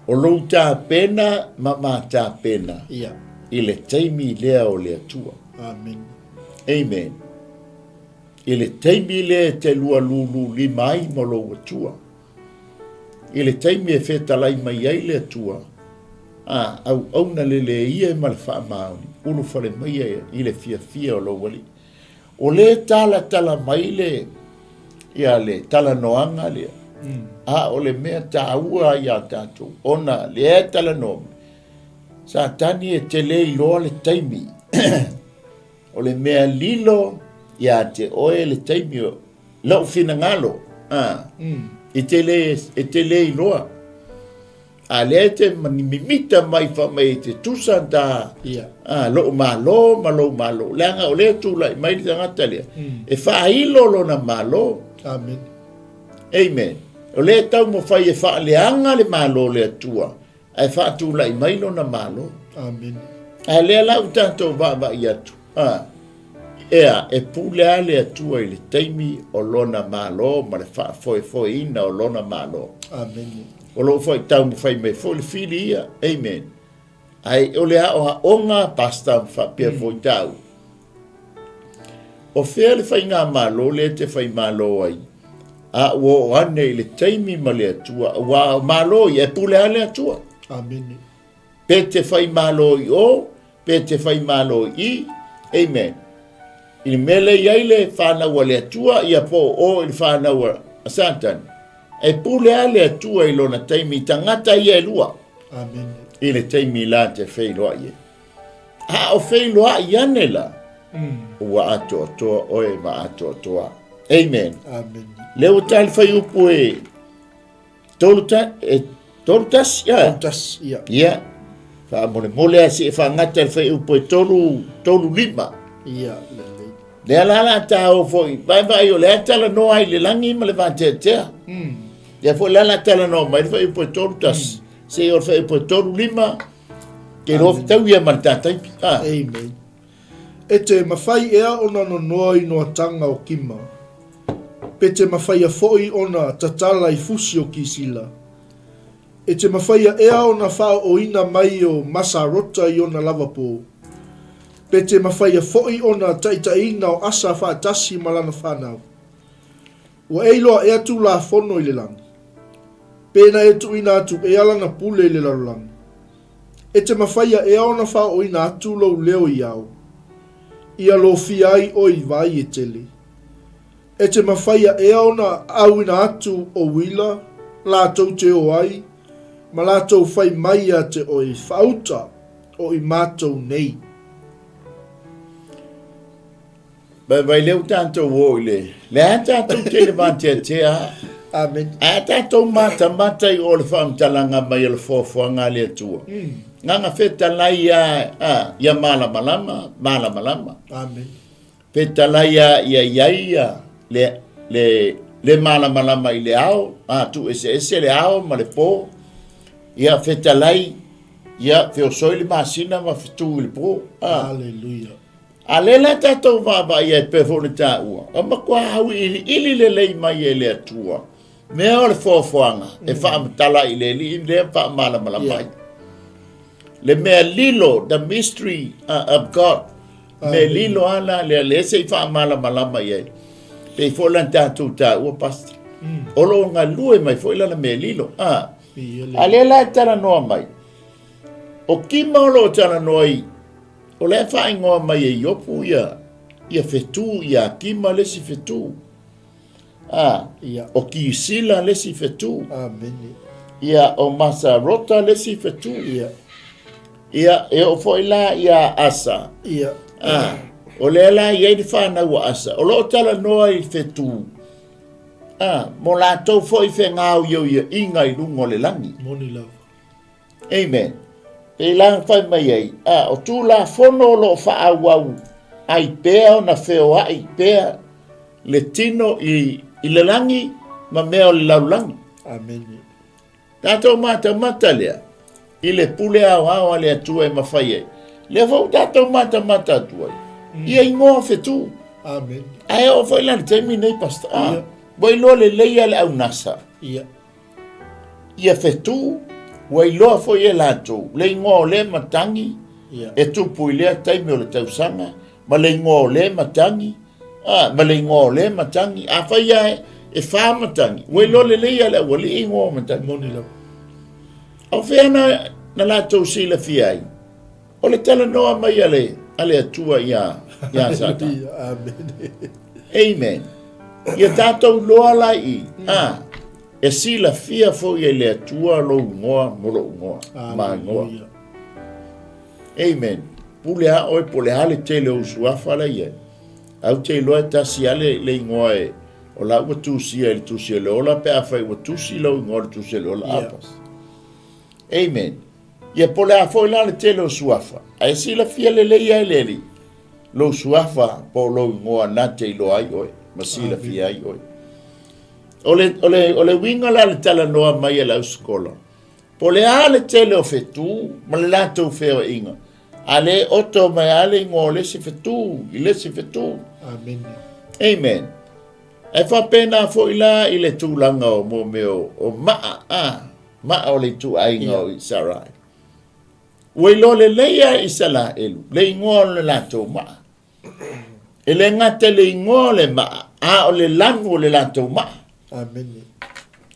O lou tapena ma ma tapena Ia. i le taimi lea o le Atua. Amen. Amen. I le taimi lea e te lualululima ai ma lou Atua. I le taimi e fetalai mai ai le Atua, a, auauna lelei ia ma le faamaoni, ulufale mai ia i le fiafia o lou Alii. O lea e talatala mai le, ia le talanoaga lea, a o le mea taua iā tatou, ona lea e talanoa mai, Satani e te le iloa le taimi, o le mea lilo iā te oe le taimi o lou finagalo, a, e te le, e te le iloa. A lea e te mimita mai fai mai e te tusa ta a, lou malo ma lou malo. Leaga o lea e tulai mai le tagata lea, e faailo lona malo. Amen. Amen. O lea e taumafai e faaleaga le malo o le Atua, ae faatulai mai lona malo. Amen. A lea la ua tatou vaavaai atu, a, ea, e pule lava le Atua i le taimi o lona malo ma le faafoefoeina o lona malo. Amen. O lo o foi taumafai mai foi le fili ia. Amen. Ae o le aoaoga, Pastor, faapea foi tāua. O fea le faigamalo lea e te faimalo ai, a ua oo ane i le taimi ma le Atua, aua o malo ia, e pule lava le Atua. Amene. Pe te faimalo i o, pe te faimalo i i. Amen. I le mea lea i ai le fanau a le Atua, ia po o o i le fanau a Satani. E pule lava le Atua i lona taimi i tagata ia e lua. Amene. I le taimi la te feiloai ai. A o feiloai ane la, ua atoatoa oe ma atoatoa. Amen. Amen. Lea ua tali fai upu e 31, ia. 31, ia. Ia. Faamolemole a se e faagata le fai upu e 3, 35. Ia, lelei. Lea la la ta o foi, vaevae o lea talanoa ai le lagi ma le vateatea. Lea foi la la talanoa mai le fai upu e 31. Se o le fai upu e 35, Ke roa fetau ia ma le tātaipi. Ah. Amen. E te mawhai ea ona nonoa inoatanga o Kima, pe te mawhaia foʻi ona tatala i fusi o Kisila. E te mawhaia ea ona whaooina mai o Masarota i ona lavapo, pe te mawhaia foʻi ona taʻitaʻiina o Asa whaatasi ma lana whanau. Ua e iloa ea Tulafono i le lagi? Pena e tuuina atu ea lana pule i le lalolagi? E te mawhaia ea ona whaoina atu lou leo i ao, ia lofia ai oe i vai e tele? E te mawhaia ea ona auina atu o uila latou te o ai, ma latou whai mai ia te oe whaauta o i matou nei? Vai vai lea ua tatou o i le, le a tatou te le vateatea. Amen. A tatou matamata i o le faamatalaga mai o le foafoaga a le Atua. Nganga fetalai a, a, ia malamalama, malamalama. Amen. Fetalai a ia iai ia le, le, le malamalama i le ao, a tu ese ese le ao ma le po. Ia fetalai, ia feosoi le masina ma fetu i le po. A. Hallelujah. A lea la tatou vaavaai ai pei foi ona taua, ua matua auiliili lelei mai e le Atua mea o le foafoaga e faamatala i le Alii lea faamalamalama ai. Le mea lilo, the mystery of God, mea lilo a la lea, lea se i faamalamalama i ai. Pei foi la na tatou taua, Pastor, o lo o galue mai foi lana mea lilo. A lea la e talanoa mai, o Kima o lo o talanoa i O lea e faaigoa mai e Iopu ia, ia fetu ia Kima le isi fetu. A, Ia. o Kisila le isi fetu. Amene. Ia, o Masarota le isi fetu. Ia. Ia, e oo foi la ia Asa. Ia. A, o lea la i ai le fanau a Asa. O lo o talanoa i fetu. A, mo latou foi fegaoioiaiga i luga o le lagi. Moni lava. Amen. Pei la na fai mai ai, a, o Tulafono o lo o faaauau ai pea ona feoai pea le tino i, i le lagi ma mea o le lalolagi. Amene. Tatou matamata lea i le pule aoao a le Atua e mafai ai. Lea foi ua tatou matamata atu ai. Ia igoa fetu. Amene. Ae oo foi la i le taimi nei, Pastor. Ah, Ia. ua iloa lelei lava le au NASA. Ia. Ia fetu, ua iloa foi e latou le igoa o lea matagi Ia. e tupu i lea taimi o le tausaga, ma le igoa o lea matagi, a, ma le igoa o lea matagi. Afai lava e fa matagi, ua iloa lelei lava e le aualii igoa o matagi. Moni lava. A o fea na, na latou silafia ai? O le talanoa mai a le, a le Atua iā, iā Satani. Amene. Amen. Ia tatou iloa la i, a, e silafia foi e le Atua lou igoa mo lou igoa, ma igoa. Aleluia. Amen. Pule a oe po o le a le tele o ou suafa la i ai. Ae ou te iloa e tasi lava le, le igoa e, o la ua tusia i le tusi o le ola pe afai ua tusi lou igoa i le tusi o le ola. Ia. Apas. Amen. Ia po o le a foi la le tele o suafa, ae silafia lelei lava e le Alii lou suafa po o lou igoa na te iloa ai oe ma silafia ai oe. O le, o le, o le uiga la le talanoa mai a le ausikola, Po o le a le tele o fetu ma le latou feoaiga, a le oto mai lava le igoa o le isi fetu i le isi fetu. Amene. Amen. E faapena foi la i le tulaga o mo mea o maa, a, maa o le ituaiga o Isaraelu. Ua iloa lelei lava e Isaraelu le igoa o le latou maa. E le gata i le igoa o le maa, a o le lanu o le latou maa. Amene.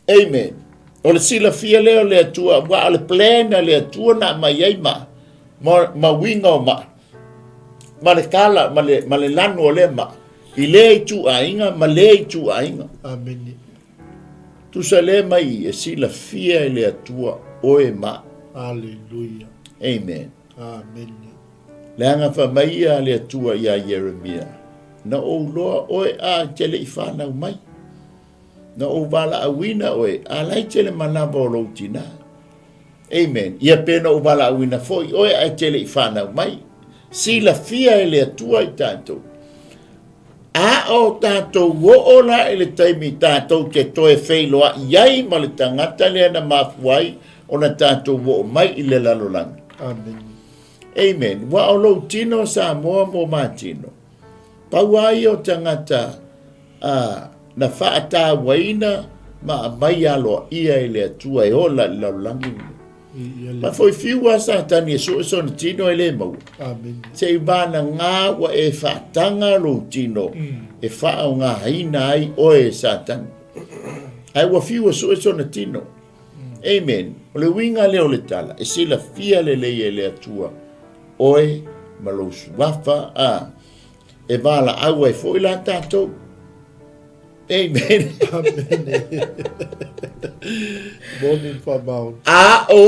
Amen. O le silafia lea o le Atua, aua o le plan a le Atua na aumai ai maa, ma, ma uiga o maa, ma le kala, ma le, ma le lanu o lea maa, i lea ituaiga ma lea ituaiga. Amene. Tusa lea mai e silafia e le Atua oe maa. Aleluia. Amen. Amene. Leaga fai mai ia le Atua iā Ieremia, Na ou loa oe a e te le i fanau mai. Na ou valaauina oe a la e te le manava o lou tinā. Amen. Ia pe na ou valaauina foi oe a e te le i fanau mai. Silafia e le Atua i tatou. A o tatou oo la i le taimi tatou te toe feiloai ai ma le tagata lea na mafua ai ona tatou oo mai i le lalolagi. Amen. Amen. Ua o lou tino Samoa mo ma tino. Pau a ia o tagata a, na faatauaina ma aumai aloaia e le Atua e ola i le lalolagi lenei. Ma foi fiu a Satani e sue sona tino e le maua. Amen. Se i vānagā ua e faataga lou tino e faaaogaina ai oe e Satani. Ae ua fiu e sue sona tino. Amen. O le uiga lea o le tala, e silafia lelei e le Atua oe ma lou suafa, a, e valaau ai foi la tatou. Amen. Amen. Moni le faamaoni. A o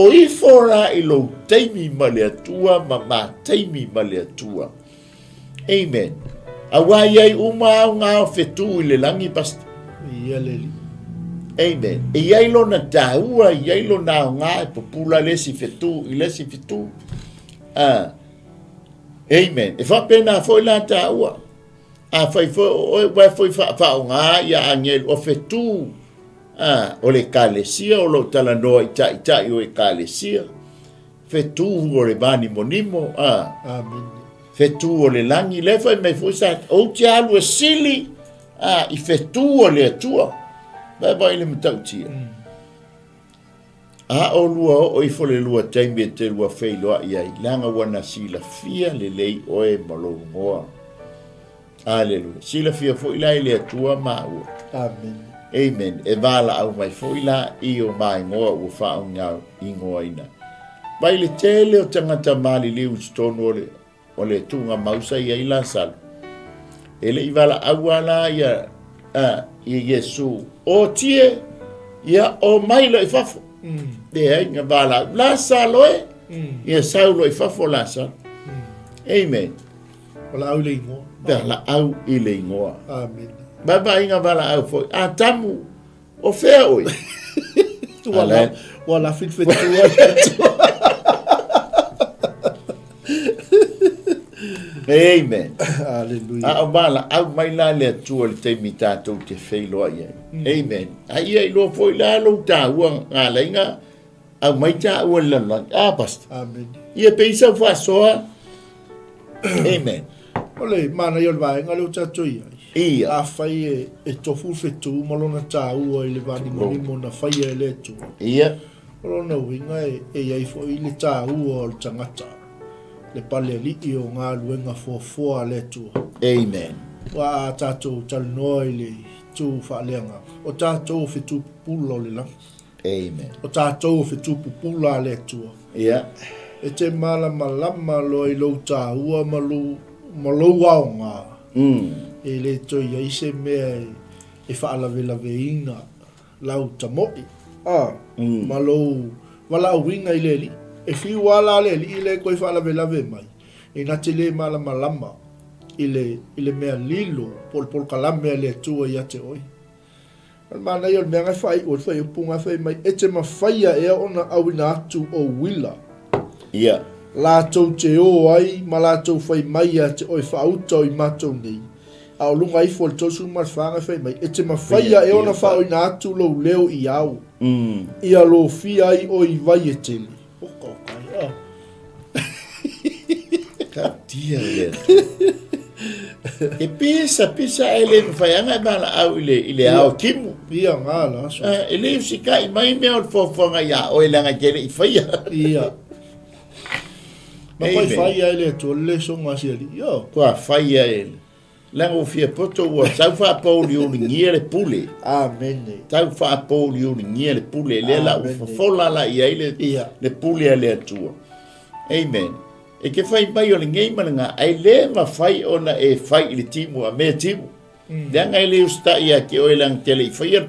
o ifo la i lou taimi ma le Atua ma ma taimi ma le Atua. Amen. Aua i ai uma au ngā o whetū i le langi, Pastor. Ia le li. Amen. E i ai lona tāua, i ai lona ao ngā e pupula le si whetū i le si whetū. Amen. E whapena foi la tāua. A whai foi o oe, wai foi wha, wha o ngā ia angelu o whetū. O le kalesia, o lo talanoa i tai tai o e kalesia. Whetū o le mānimonimo, ā. Amene. Whetū o le langi, lea fai mai foi sa, ou te alu e sili, ā, i whetū o le Atua. Vai vai le matautia. A o lua oo ifo le lua taimi e te lua feiloai ai, leaga ua na silafia lelei oe ma lou igoa. Aleluia. Silafia foi la e le Atua maua. Amen. Amen. E valaau mai foi la i o maingoa ua faaoga ingoaina. Mai le tele o tagata maliliu i totonu o le, o le tuugamau sa i ai Lasalo. E le i valaau lava la ia, a, ia Iesu, o tie, ia o mai loa i fafo. Leai, na valaau, Lasalo e! Ia sau loa i fafo Lasalo. Amen. Valaau i le igoa. Valaau i le igoa. Amene. Vaavaaiga valaau foi. Atamu, o fea oe? Ua la, ua lafi le fetua le Atua. Amen. Aleluia. A o valaau mai la le Atua i le taimi tatou te feiloai ai. Amen. A ia iloa foi la lou taua galaiga aumai taua i le lalolagi. Ah, Pastor. Amen. Ia pei sau faasoa. Amen. O le manaia o le vaega lea ua tatou i ai. Ia. Afai e, e tofu le fetu ma lona taua i le vanimonimo na faia e le Atua. Ia. O lona uiga e, e i ai foi le taua o le tagata, le palealii o galuega foafoa a le Atua. Amen. Aua a tatou talanoa i le itu faaleagaga, o tatou o fetu pupula o le lagi. Amen. O tatou o fetu pupula a le Atua. Ia. E te malamalama loa i lou taua ma lou, ma lou aoga. E le toe i ai se mea e, e faalavelaveina lau tamo'i, a, ma lou valaauina i le Alii. E fiu lava la le Alii lea e toe faalavelave mai, ina te le malamalama i le, i le mea lilo po o le polokalame a le Atua ia te oe. O le manaia o le mea na e faaiu ai le fuaiupu na fai mai, E te mafaia ea ona auina atu ou uila? Ia. Latou te o ai ma latou fai mai ia te oe faauta o i matou nei. A o luga ifo o le 34 na fai mai, E te mafaia ea ona faaoina atu lou leo i ao, ia lofia ai oe i vai e tele. Oka oka ai, oh. Tautia le Atua. E pisa pisa e le mawhai anga e mala au i le, i le ao timu. Ia ngā la so. E le usikai mai mea o le fuafuaga ia oe leaga e te le i whaia. Ia. Ma koe whaia e le Atua le lesonga a si alii. Ia. Kua whaia e le. Leaga ua fia poto ua tau faapouliuligia le pule. Amene. Tau faapouliuligia le pule lea la ua fofola la i ai le, Ia. le pule a le Atua. Amen. E te fai mai o lenei ma lena, ae le mafai ona e fai i le timu a mea timu. Leaga e le usitai ia te oe leaga te le i faia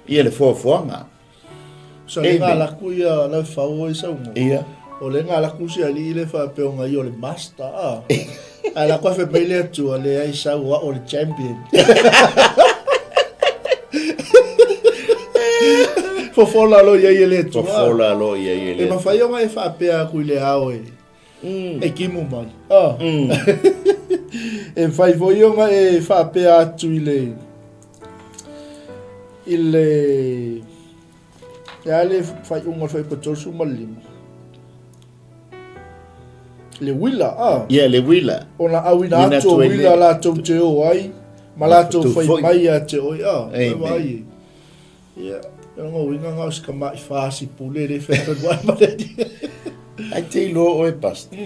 ia le foafoaga. So le nga laku ia lau fau oi sau ngo. Ia. O le nga laku si ali le fa pe onga i o le master a. A la kwa fe mai le atua le ai sau a o le champion. Fofola lo ia i le atua. Fofola lo ia i le E mawhai onga e whaapea aku i le ao e. E kimu mai. Ah. E whai foi onga e whaapea atu i le i le e a le faaiuga o le fuaiupu 35 le uila a Ia, le uila. Ona auina atu o uila latou te o ai ma latou fai mai ia te oe a Amen. Vaai. Ia, e lona uiga na o si tama'i fasi pule le feaveai ma le alii. Ai te iloa oe, Pastor.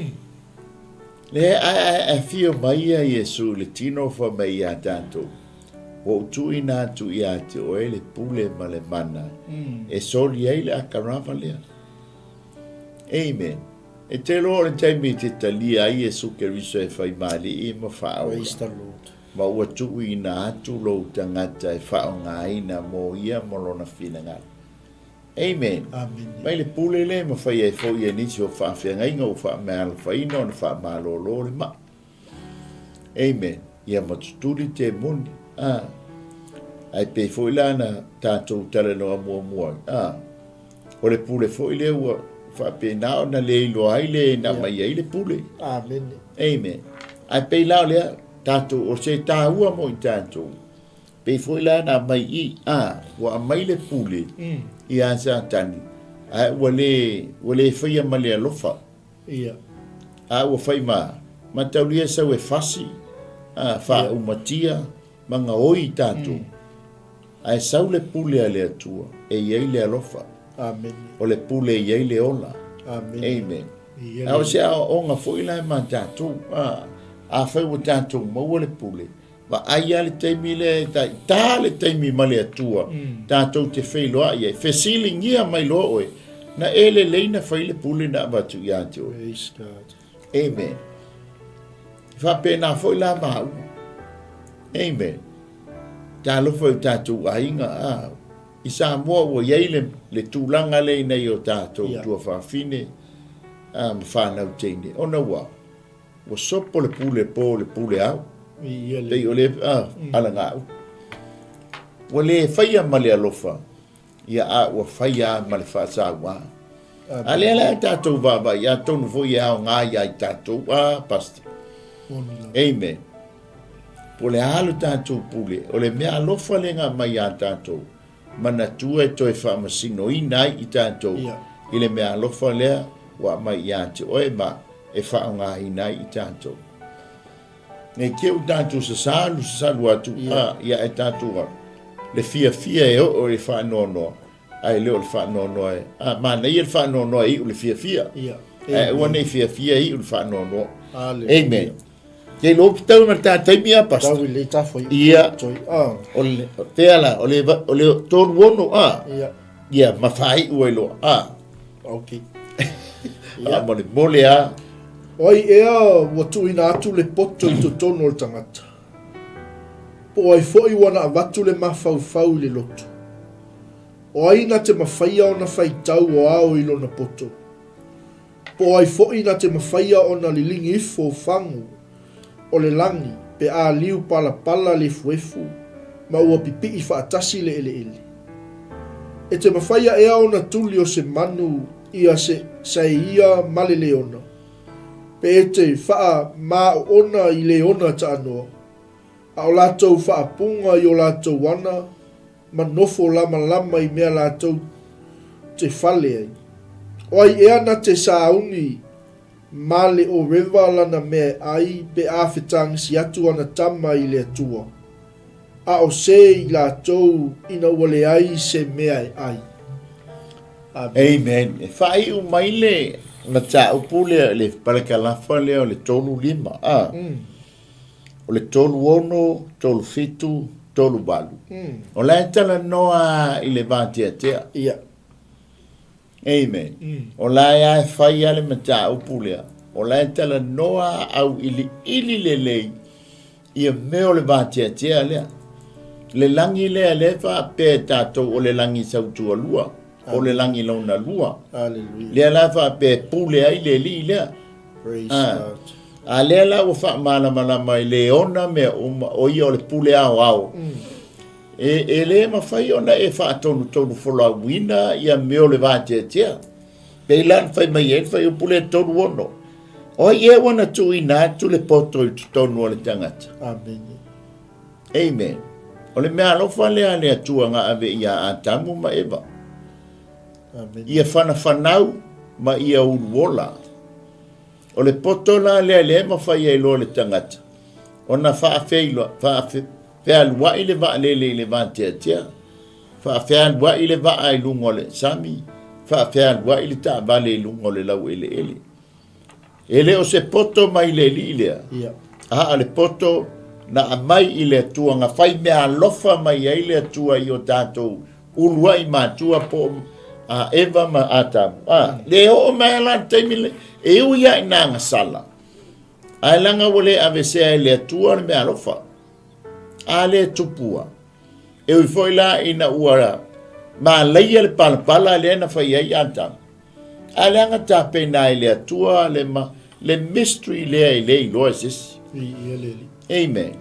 Le a, a, afio mai ia Iesu i le tino fai mai ia tatou, Ua ou tuuina atu ia te oe le pule ma le mana e soli ai le akarava lea. Amen. E te iloa o le taimi e te talia ai Iesu Keriso e fai mali'i ma faaola. Praise the Lord. Ma ua tuuina atu lou tagata e faaaogaina mo ia ma lona finagalo. Amen. Amene. Mai le pule lea e mafai ai foi e nisi o faafeagaiga ua faameaalofaina ona faamalolo le mai. Amen. Ia matutuli te moni. Ah. Ae pei foi la na tatou talanoa muamua ai. Ah. O le pule foi lea ua faapena ona le iloa ai le na aumai ai le pule. Amene. Amen. Ae pei la o lea tatou, o se taua mo i tatou, pei foi la na aumai i, a, ua aumai le pule ia Satani, ae ua le, ua le faia ma le alofa. Ia. A ua fai ma, ma taulia sau e fasi, a, faaumatia, ma gaoi i tatou. Ae sau le pule a le Atua, e i ai le alofa. Amene. O le pule e i ai le ola. Amene. Amen. A o se aoaoga foi la ma tatou, a, afai ua tatou maua le pule, vaai lava le taimi lea e ta, ta le taimi ma le Atua, tatou te feiloai ai, fesiligia mai loa oe, na e lelei na fai le pule na avatu ia te oe. Praise God. Amen. E faapena foi la maua. Amen. Talofa i o tatou aiga, a, i Samoa ua i ai le, le tulaga lea i nai o tatou yeah. tuafafine a, ma fanau teine. Ona ua, ua sopo le pule po le pule ao. Ia le. Pei o le a, alagau. Ua le faia ma le alofa, ia a ua faia ma le faasauā. A lea la tatou vaavaai, atonu foi e aoga ia i tatou, a, Pastor. Moni lava. Amen. Po o le a lo tatou pule, o le mea alofa lea na aumai ia tatou, manatua e toe faamasinoina ai i tatou Ia. i le mea alofa lea ua aumai ia te oe ma e faaaogaina ai i tatou. Ne i te i ua tatou sasalu sasalu atu, a, ia ae tatou alu. Le fiafia e oo i le faanoanoa, ae le o le faanoanoa e, a, manaia le faanoanoa e iu le fiafia. Ia. Ae aua ne i fiafia e iu le faanoanoa. Hallelujah. Amen. Ke iloa pe tau ma le ta taimi a, Pastor. Tau i le tafo i. Ia. Toi. Ah. O le, pea la, o le, o le 36 a. Ia. Ia, ma faaiu ai loa. A. Ok. Ia. Faamolemole a. O ai ea ua tuuina atu le poto i totonu o le tagata? Po o ai foi ua na avatu le mafaufau i le loto? O ai na te mafaia ona faitau o ao i lona poto? Po o ai foi na te mafaia ona liligi ifo fagu o le lagi pe a liu palapala le efuefu ma ua pipii faatasi le eleele? E te mafaia ea ona tuli o se manu ia se saeia ma le leona, pe e te faamāoona i leona taanoa, a o latou faapuga i o latou ana ma nofo lamalama i mea latou te fale ai. O ai ea na te sauni ma le o reva lana mea e ai pe a fetagisi atu ana tama i le Atua, a o se i latou ina ua leai se mea e ai. Amen. Amen. E faaiu mai le mataupu lea, le palakalafa lea o le 35, a. O le 36, 37, 38. O la e talanoa i le vateatea. Ia. Amen. O la e a e fai lava le mataupu lea. O la e talanoa auiliili lelei ia mea o le vateatea lea. Le lagi lea lea e faapea e tatou o le lagi sautualua, o le lagi lona lua. Hallelujah. Lea la e faapea e pule ai le alii lea. Praise Ah. God. A lea la ua faamalamalama e le ona mea uma, o ia o le pule aoao. E, e le mafai ona e faatonutonu folauina ia mea o le vateatea. Pei la na fai mai ai le fuaiupu lea 36. O ai ea ua na tuuina atu le poto i totonu o le tagata? Amene. Amen. O le mea alofa lea a le Atua na ave ia Atamu ma Eva. Amene. Ia fanafanau ma ia uluola. O le poto la lea lea e mafai ai loa le tagata ona faafeiloa, faafealuai le vaalele i le vateatea, faafealuai le vaa i luga o le sami, faafealuai le taavale i luga o le laueleele. E le o se poto mai le Alii lea, Ia. a o le poto na aumai i le Atua, na fai meaalofa mai ai le Atua i o tatou uluai matua po o a Eva ma Atamu. A, le oo mai la le taimi le, e ui lava ina agasala, ae leaga ua le avesea e le Atua le meaalofa. A le tupua, e ui foi la ina ua malaia le palapala lea na fai ai Atamu. A leaga tapena e le Atua le, ma, le mystery lea e le iloa e se isi. Viia le Alii. Amen.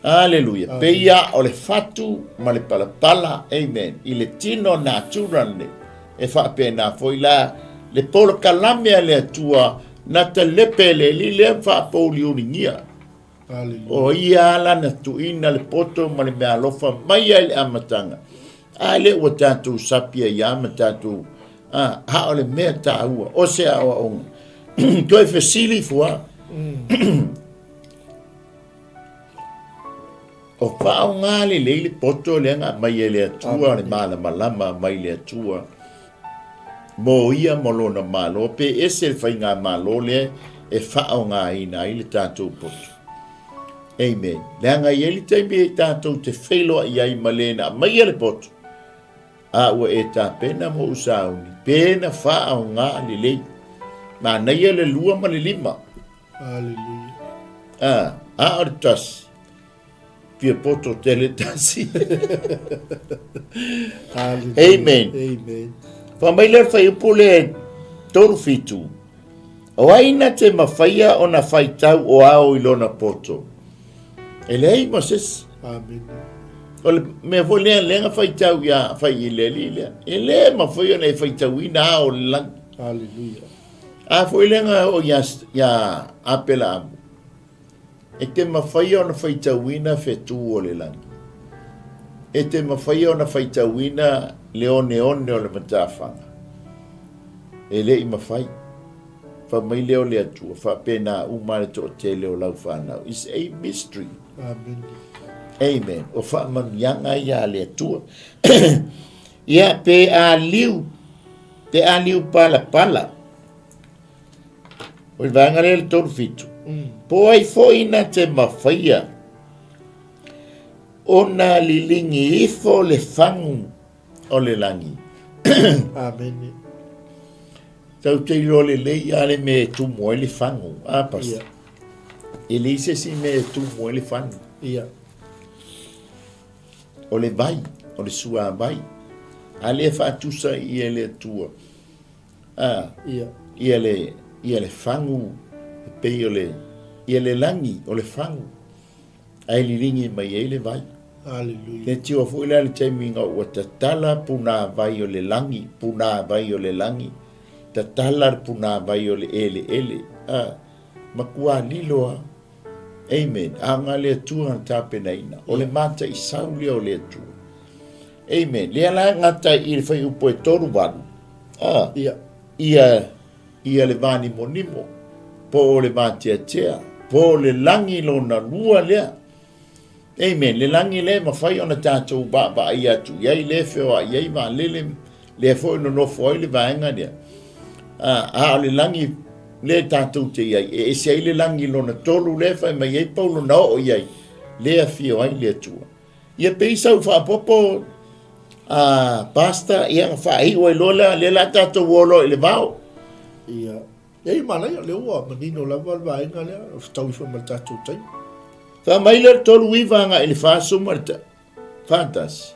Aleluia. Peia o le fatu ma le palapala, amen, i le tino natura lenei. E faapena foi la le polokalame a le Atua na talepe e le Alii lea ma faapouliuligia. Aleluia. O ia lava lana tuuina le poto ma le meaalofa mai ai le amataga. A lea ua tatou sapi ai lava ma tatou, a, a o le mea taua, o se aoaoga. Toe fesili ifo lava. O faaaoga lelei le poto lea na aumai e le Atua, le malamalama mai le Atua mo ia ma lona Malo, pe ese le faigamalo lea e faaaogaina ai le tatou poto. Amen. Leaga e i ai le taimi e tatou te feiloai ai ma le na aumaia le poto, a ua e tapena ma ou sauni, pe na faaaoga lelei. Manaia le 2 ma le 5. Hallelujah. A, a o le tasi. Fia poto tele tasi. Hallelujah. Amen. Amen. Fa mai le fuaiupu le 37. O ai na te mafaia ona faitau o ao i lona poto? E leai ma se isi. Amen. O le mea foi lea, lea na faitau ia fai i le alii lea. E le mafai ona e faitauina ao o le lagi. Hallelujah. A foi lea na oo ia, ia Apelaamu, e te mafaia ona faitauina fetu o le lagi. E te mafaia ona faitauina le oneone o le matafaga. E le i mafai. Fai mai lea o le Atua, faapena uma le toatele o lau fanau. It's a mystery. Amen. Amen. O faamanuiaga ia a le Atua. Ia, pe a liu, pe a liu palapala. O le vaega lea le 37. Po ai foi na te mafaia ona liligi ifo le fagu o le lagi. Amene. Tau te iloa lelei a le mea e tumu ai le fagu. A, Pastor? Ia. E leai se isi mea e tumu ai le fagu. Ia. O le vai, o le suavai. A lea faatusa i le Atua. A, Ia. ia le, ia le fagu, e pei o le, ia le lagi, o le fagu. Ae liligi mai ai le vai. Hallelujah. Le tio foi la le taimi ina ua tatala punāvai o le lagi, punāvai o le lagi, tatala le punāvai o le eleele. A, matua lilo a. Amen. A nga le Atua na tapenaina. O le mataisau lea o le Atua. Amen. Lea la gata i le fuaiupu e 38. A, Ia. ia, ia le vanimonimo, po o le vateatea, po o le lagi lona lua lea. Amen. Le lagi lea e mafai ona tatou vaavaai atu i ai, lea e feoai ai vaalele, lea foi nonofo ai le vaega lea. A, a o le lagi lea tatou te i ai, e ese ai le lagi lona tolu lea e fai mai ai Paulo na oo i ai, lea e afio ai le Atua. Ia pei sau faapopo a Pastor, ia na faaiu ai loa lea, lea la tatou o loa i le vao. Ia. Ei, manaia, lea ua manino lava le vaega lea, o fetaui foi ma le tatou taimi. Fai mai lea le 39 agai i le 40 ma le 41.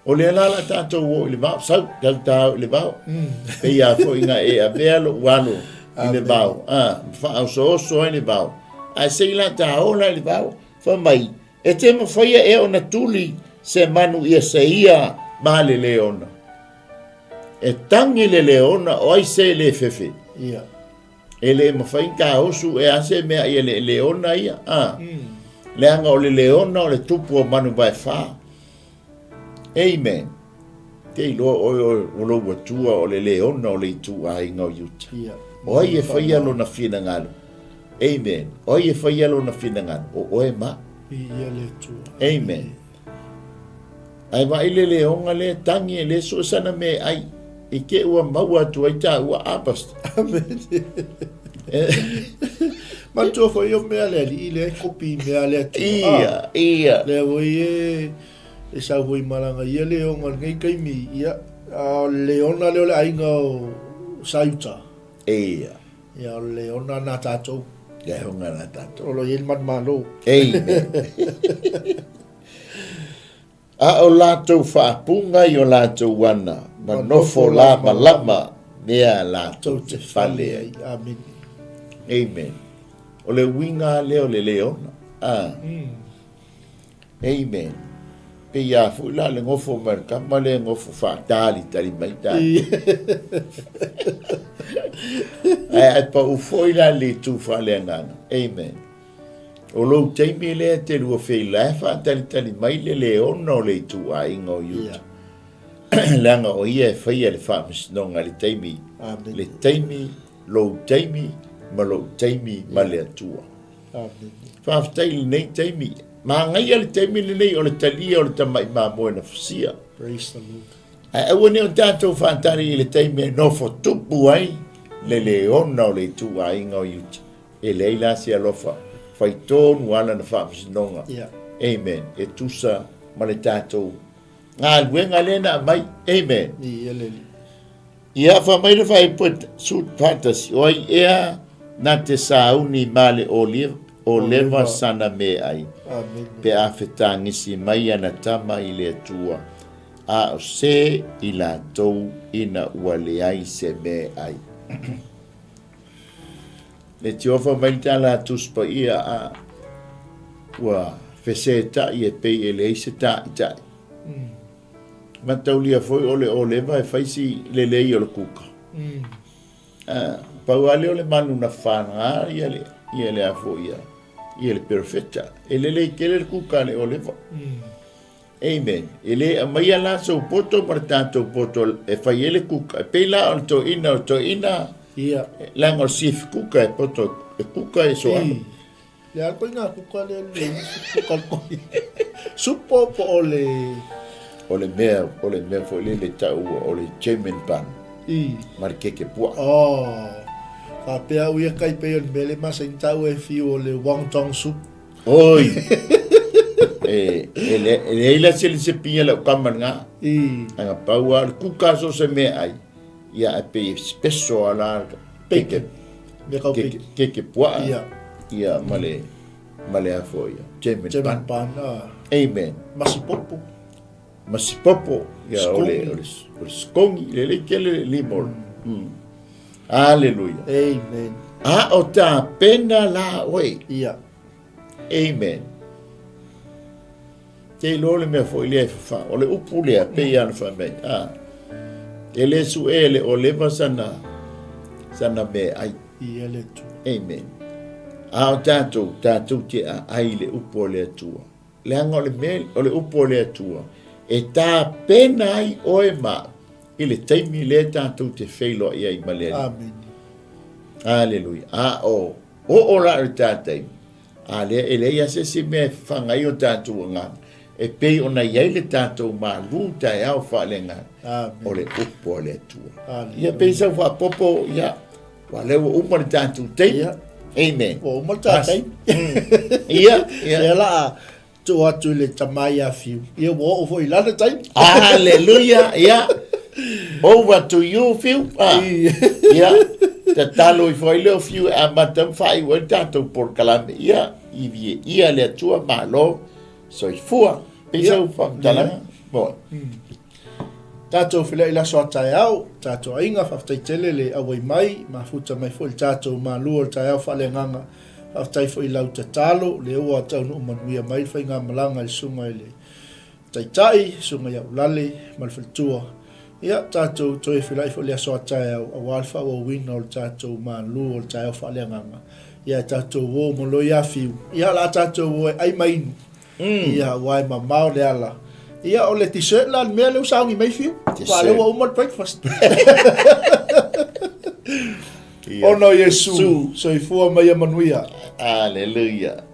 O lea la la tatou o i le vao, sau, tau ta o i le vao. Pei a foi na e avea lou alo i le vao, a, faaosooso ai le vao. Ae se i la ta o la i le vao, fai mai, e te mafaia ea ona tuli se manu ia se ia ma le leona. E tagi le leona o ai se le fefe. Ia. E le mafai ona taosu e a se mea ia le leona ia. A. Leaga o le leona o le tupu o manu vaefa. Amen. Te iloa oe o lou Atua o le leona o le ituaiga o Iuta. Ia. O ai e faia lona finagalo. Amen. O ai e faia lona finagalo. O oe ma. Ia le Atua. Amen. Ae vaai le leoga lea e tagi e le sue sana mea e ai. I te ua maua atu ai tāua a Pastor. Amen. Manatua foi o mea le alii lea e kopi i mea a le Atua. Ia, ia. Lea foi e, e sau foi malaga ia leoga lenei taimi, ia, a o le leona lea o le aiga o Saiuta. Ia. Ia, o le leona na tātou. Leona na tātou. O lo i ai le manumalo. Amen. A o latou faapuga i o latou ana, ma nofo lamalama mea latou te fale ai. Amene. Amen. O le uiga lea o le leona. Ah. Amen. Pei a foi la le gofo mai le kama lea e gofo faatalitali mai tatou. Ae ae pau foi la le itu faaleagaga. Amen. O lou taimi lea e te lua feila e faatalitali mai le leona o le ituaiga o Iuta. Yeah. Leaga o ia e faia le faamasinoga i le taimi, Amen. le taimi, lou taimi ma lou taimi ma le Atua. Amen. Faafetai i lenei taimi. Magaia le taimi lenei o le talia o le tamai mamoe na fusia. Praise the Lord. Ae aua ne i o tatou faatali i le taimi e nofo tupu ai le leona o le ituaiga o Iuta. E leai la se alofa, fai tonu lava lana faamasinoga. Yeah. Amen. E tusa ma le tatou galuega lea na aumai. Amen. Ia le Alii. Ia, fai mai le faaipoe su faatasi, o ai ea na te sauni ma le oliva, oleva sana meaai, Amen. pe a fetagisi mai ana tama i le Atua, a o se i latou ina ua leai se meaai. Le tiofa mai le tala a Tusi Paia a ua fesetaʻi e pei e leai se taʻitaʻi. Mataulia foi o le oleva e fai si lelei o le kuka. pau lava lea o le manu na fanaga ia le, ia le a foi ia, ia le perofeta. E lelei tele le kuka a le oliva. Amen. E le aumaia la sou poto ma le tatou poto e fai ai le kuka. E pei la o le toeaina, o le toeaina, Ia. leaga o le sief kuka e poto, e kuka e soalo. I. Le a koe ngā kuka le le kuka le koi. Supo po o le... O le mea, o le mea foi lele taua o le German bun. I. Ma le keke puaa. Oh. Faapea au ia kai pei o le mea le masani taua e fiu o le wonton soup. Oi! E, e, le, e leai la se recipe a lau kama lena. I. Aga pau lava o le kuka so se meaai, ia ae pei e special lava la keke, Mea kau keke, peki. keke puaa. Ia. Ia, ma le, ma le a foi ia, German German bun. bun, ah. Amen. Masipopo. Masipopo, ia, o le, o le, o le skongi, lelei tele le lima o le, mm. Aleluia. Amen. A o tapena la oe. Ia. Amen. Te iloa le mea foi lea e fafa. O le upu lea, pei ana fai mai. Ah. E le suʻe le oliva sana, sana meaai. Ia le Atua. Amen. A o tatou, tatou te aai i le upu a le Atua. Leaga o le mea, o le upu a le Atua, e tapena ai oe ma au i le taimi lea tatou te feiloai ai ma le Alii. Amene. Aleluia. A o oo la i le ta taimi, a lea e leai lava se isi mea e fafaga ai o tatou agaga, e pei ona i ai le tatou malu taeao faaleagaga, o le upu a le Atua. Aleluia. Ia pei sau faapopo, ia, Aua lea ua uma le tatou taimi. Ia. Amen. Ua uma le tatou taimi. Ia, ia. Lea la a tuu atu i le tama ia Fiu. Ia ua oo foi i lana taimi. Hallelujah. Ia. Over to you, Fiu. Ah. Ia. Tatalo ifo ai lea o Fiu e amata ma faaiu ai le tatou polokalame. Ia, i viia le Atua malo soifua. Pei sau faamatalaga. Boy. Tatou feiloai i le aso a taeao, tatou aiga, faafetai tele le auai mai, mafuta mai foi le tatou malu o le taeao faaleagaga. Faafetai foi i lau tatalo, lea ua taunuu manuia mai le faigamalaga i le susuga i le Taitai, susuga ia Ulale ma le faletua. Ia, tatou toe feiloai foi i le aso a taeao aua le faaauauina o le tatou malu o le taeao faaleagaga. Ia, e tatou o ma loiafiu, ia o le a tatou o e ai ma inu. Ia, aua e mamao le ala. Ia, o le dessert la le mea lea ua sauni mai Fiu. Aua lea ua uma le breakfast. Ona o Iesu, soifua ma ia manuia. Aleluia.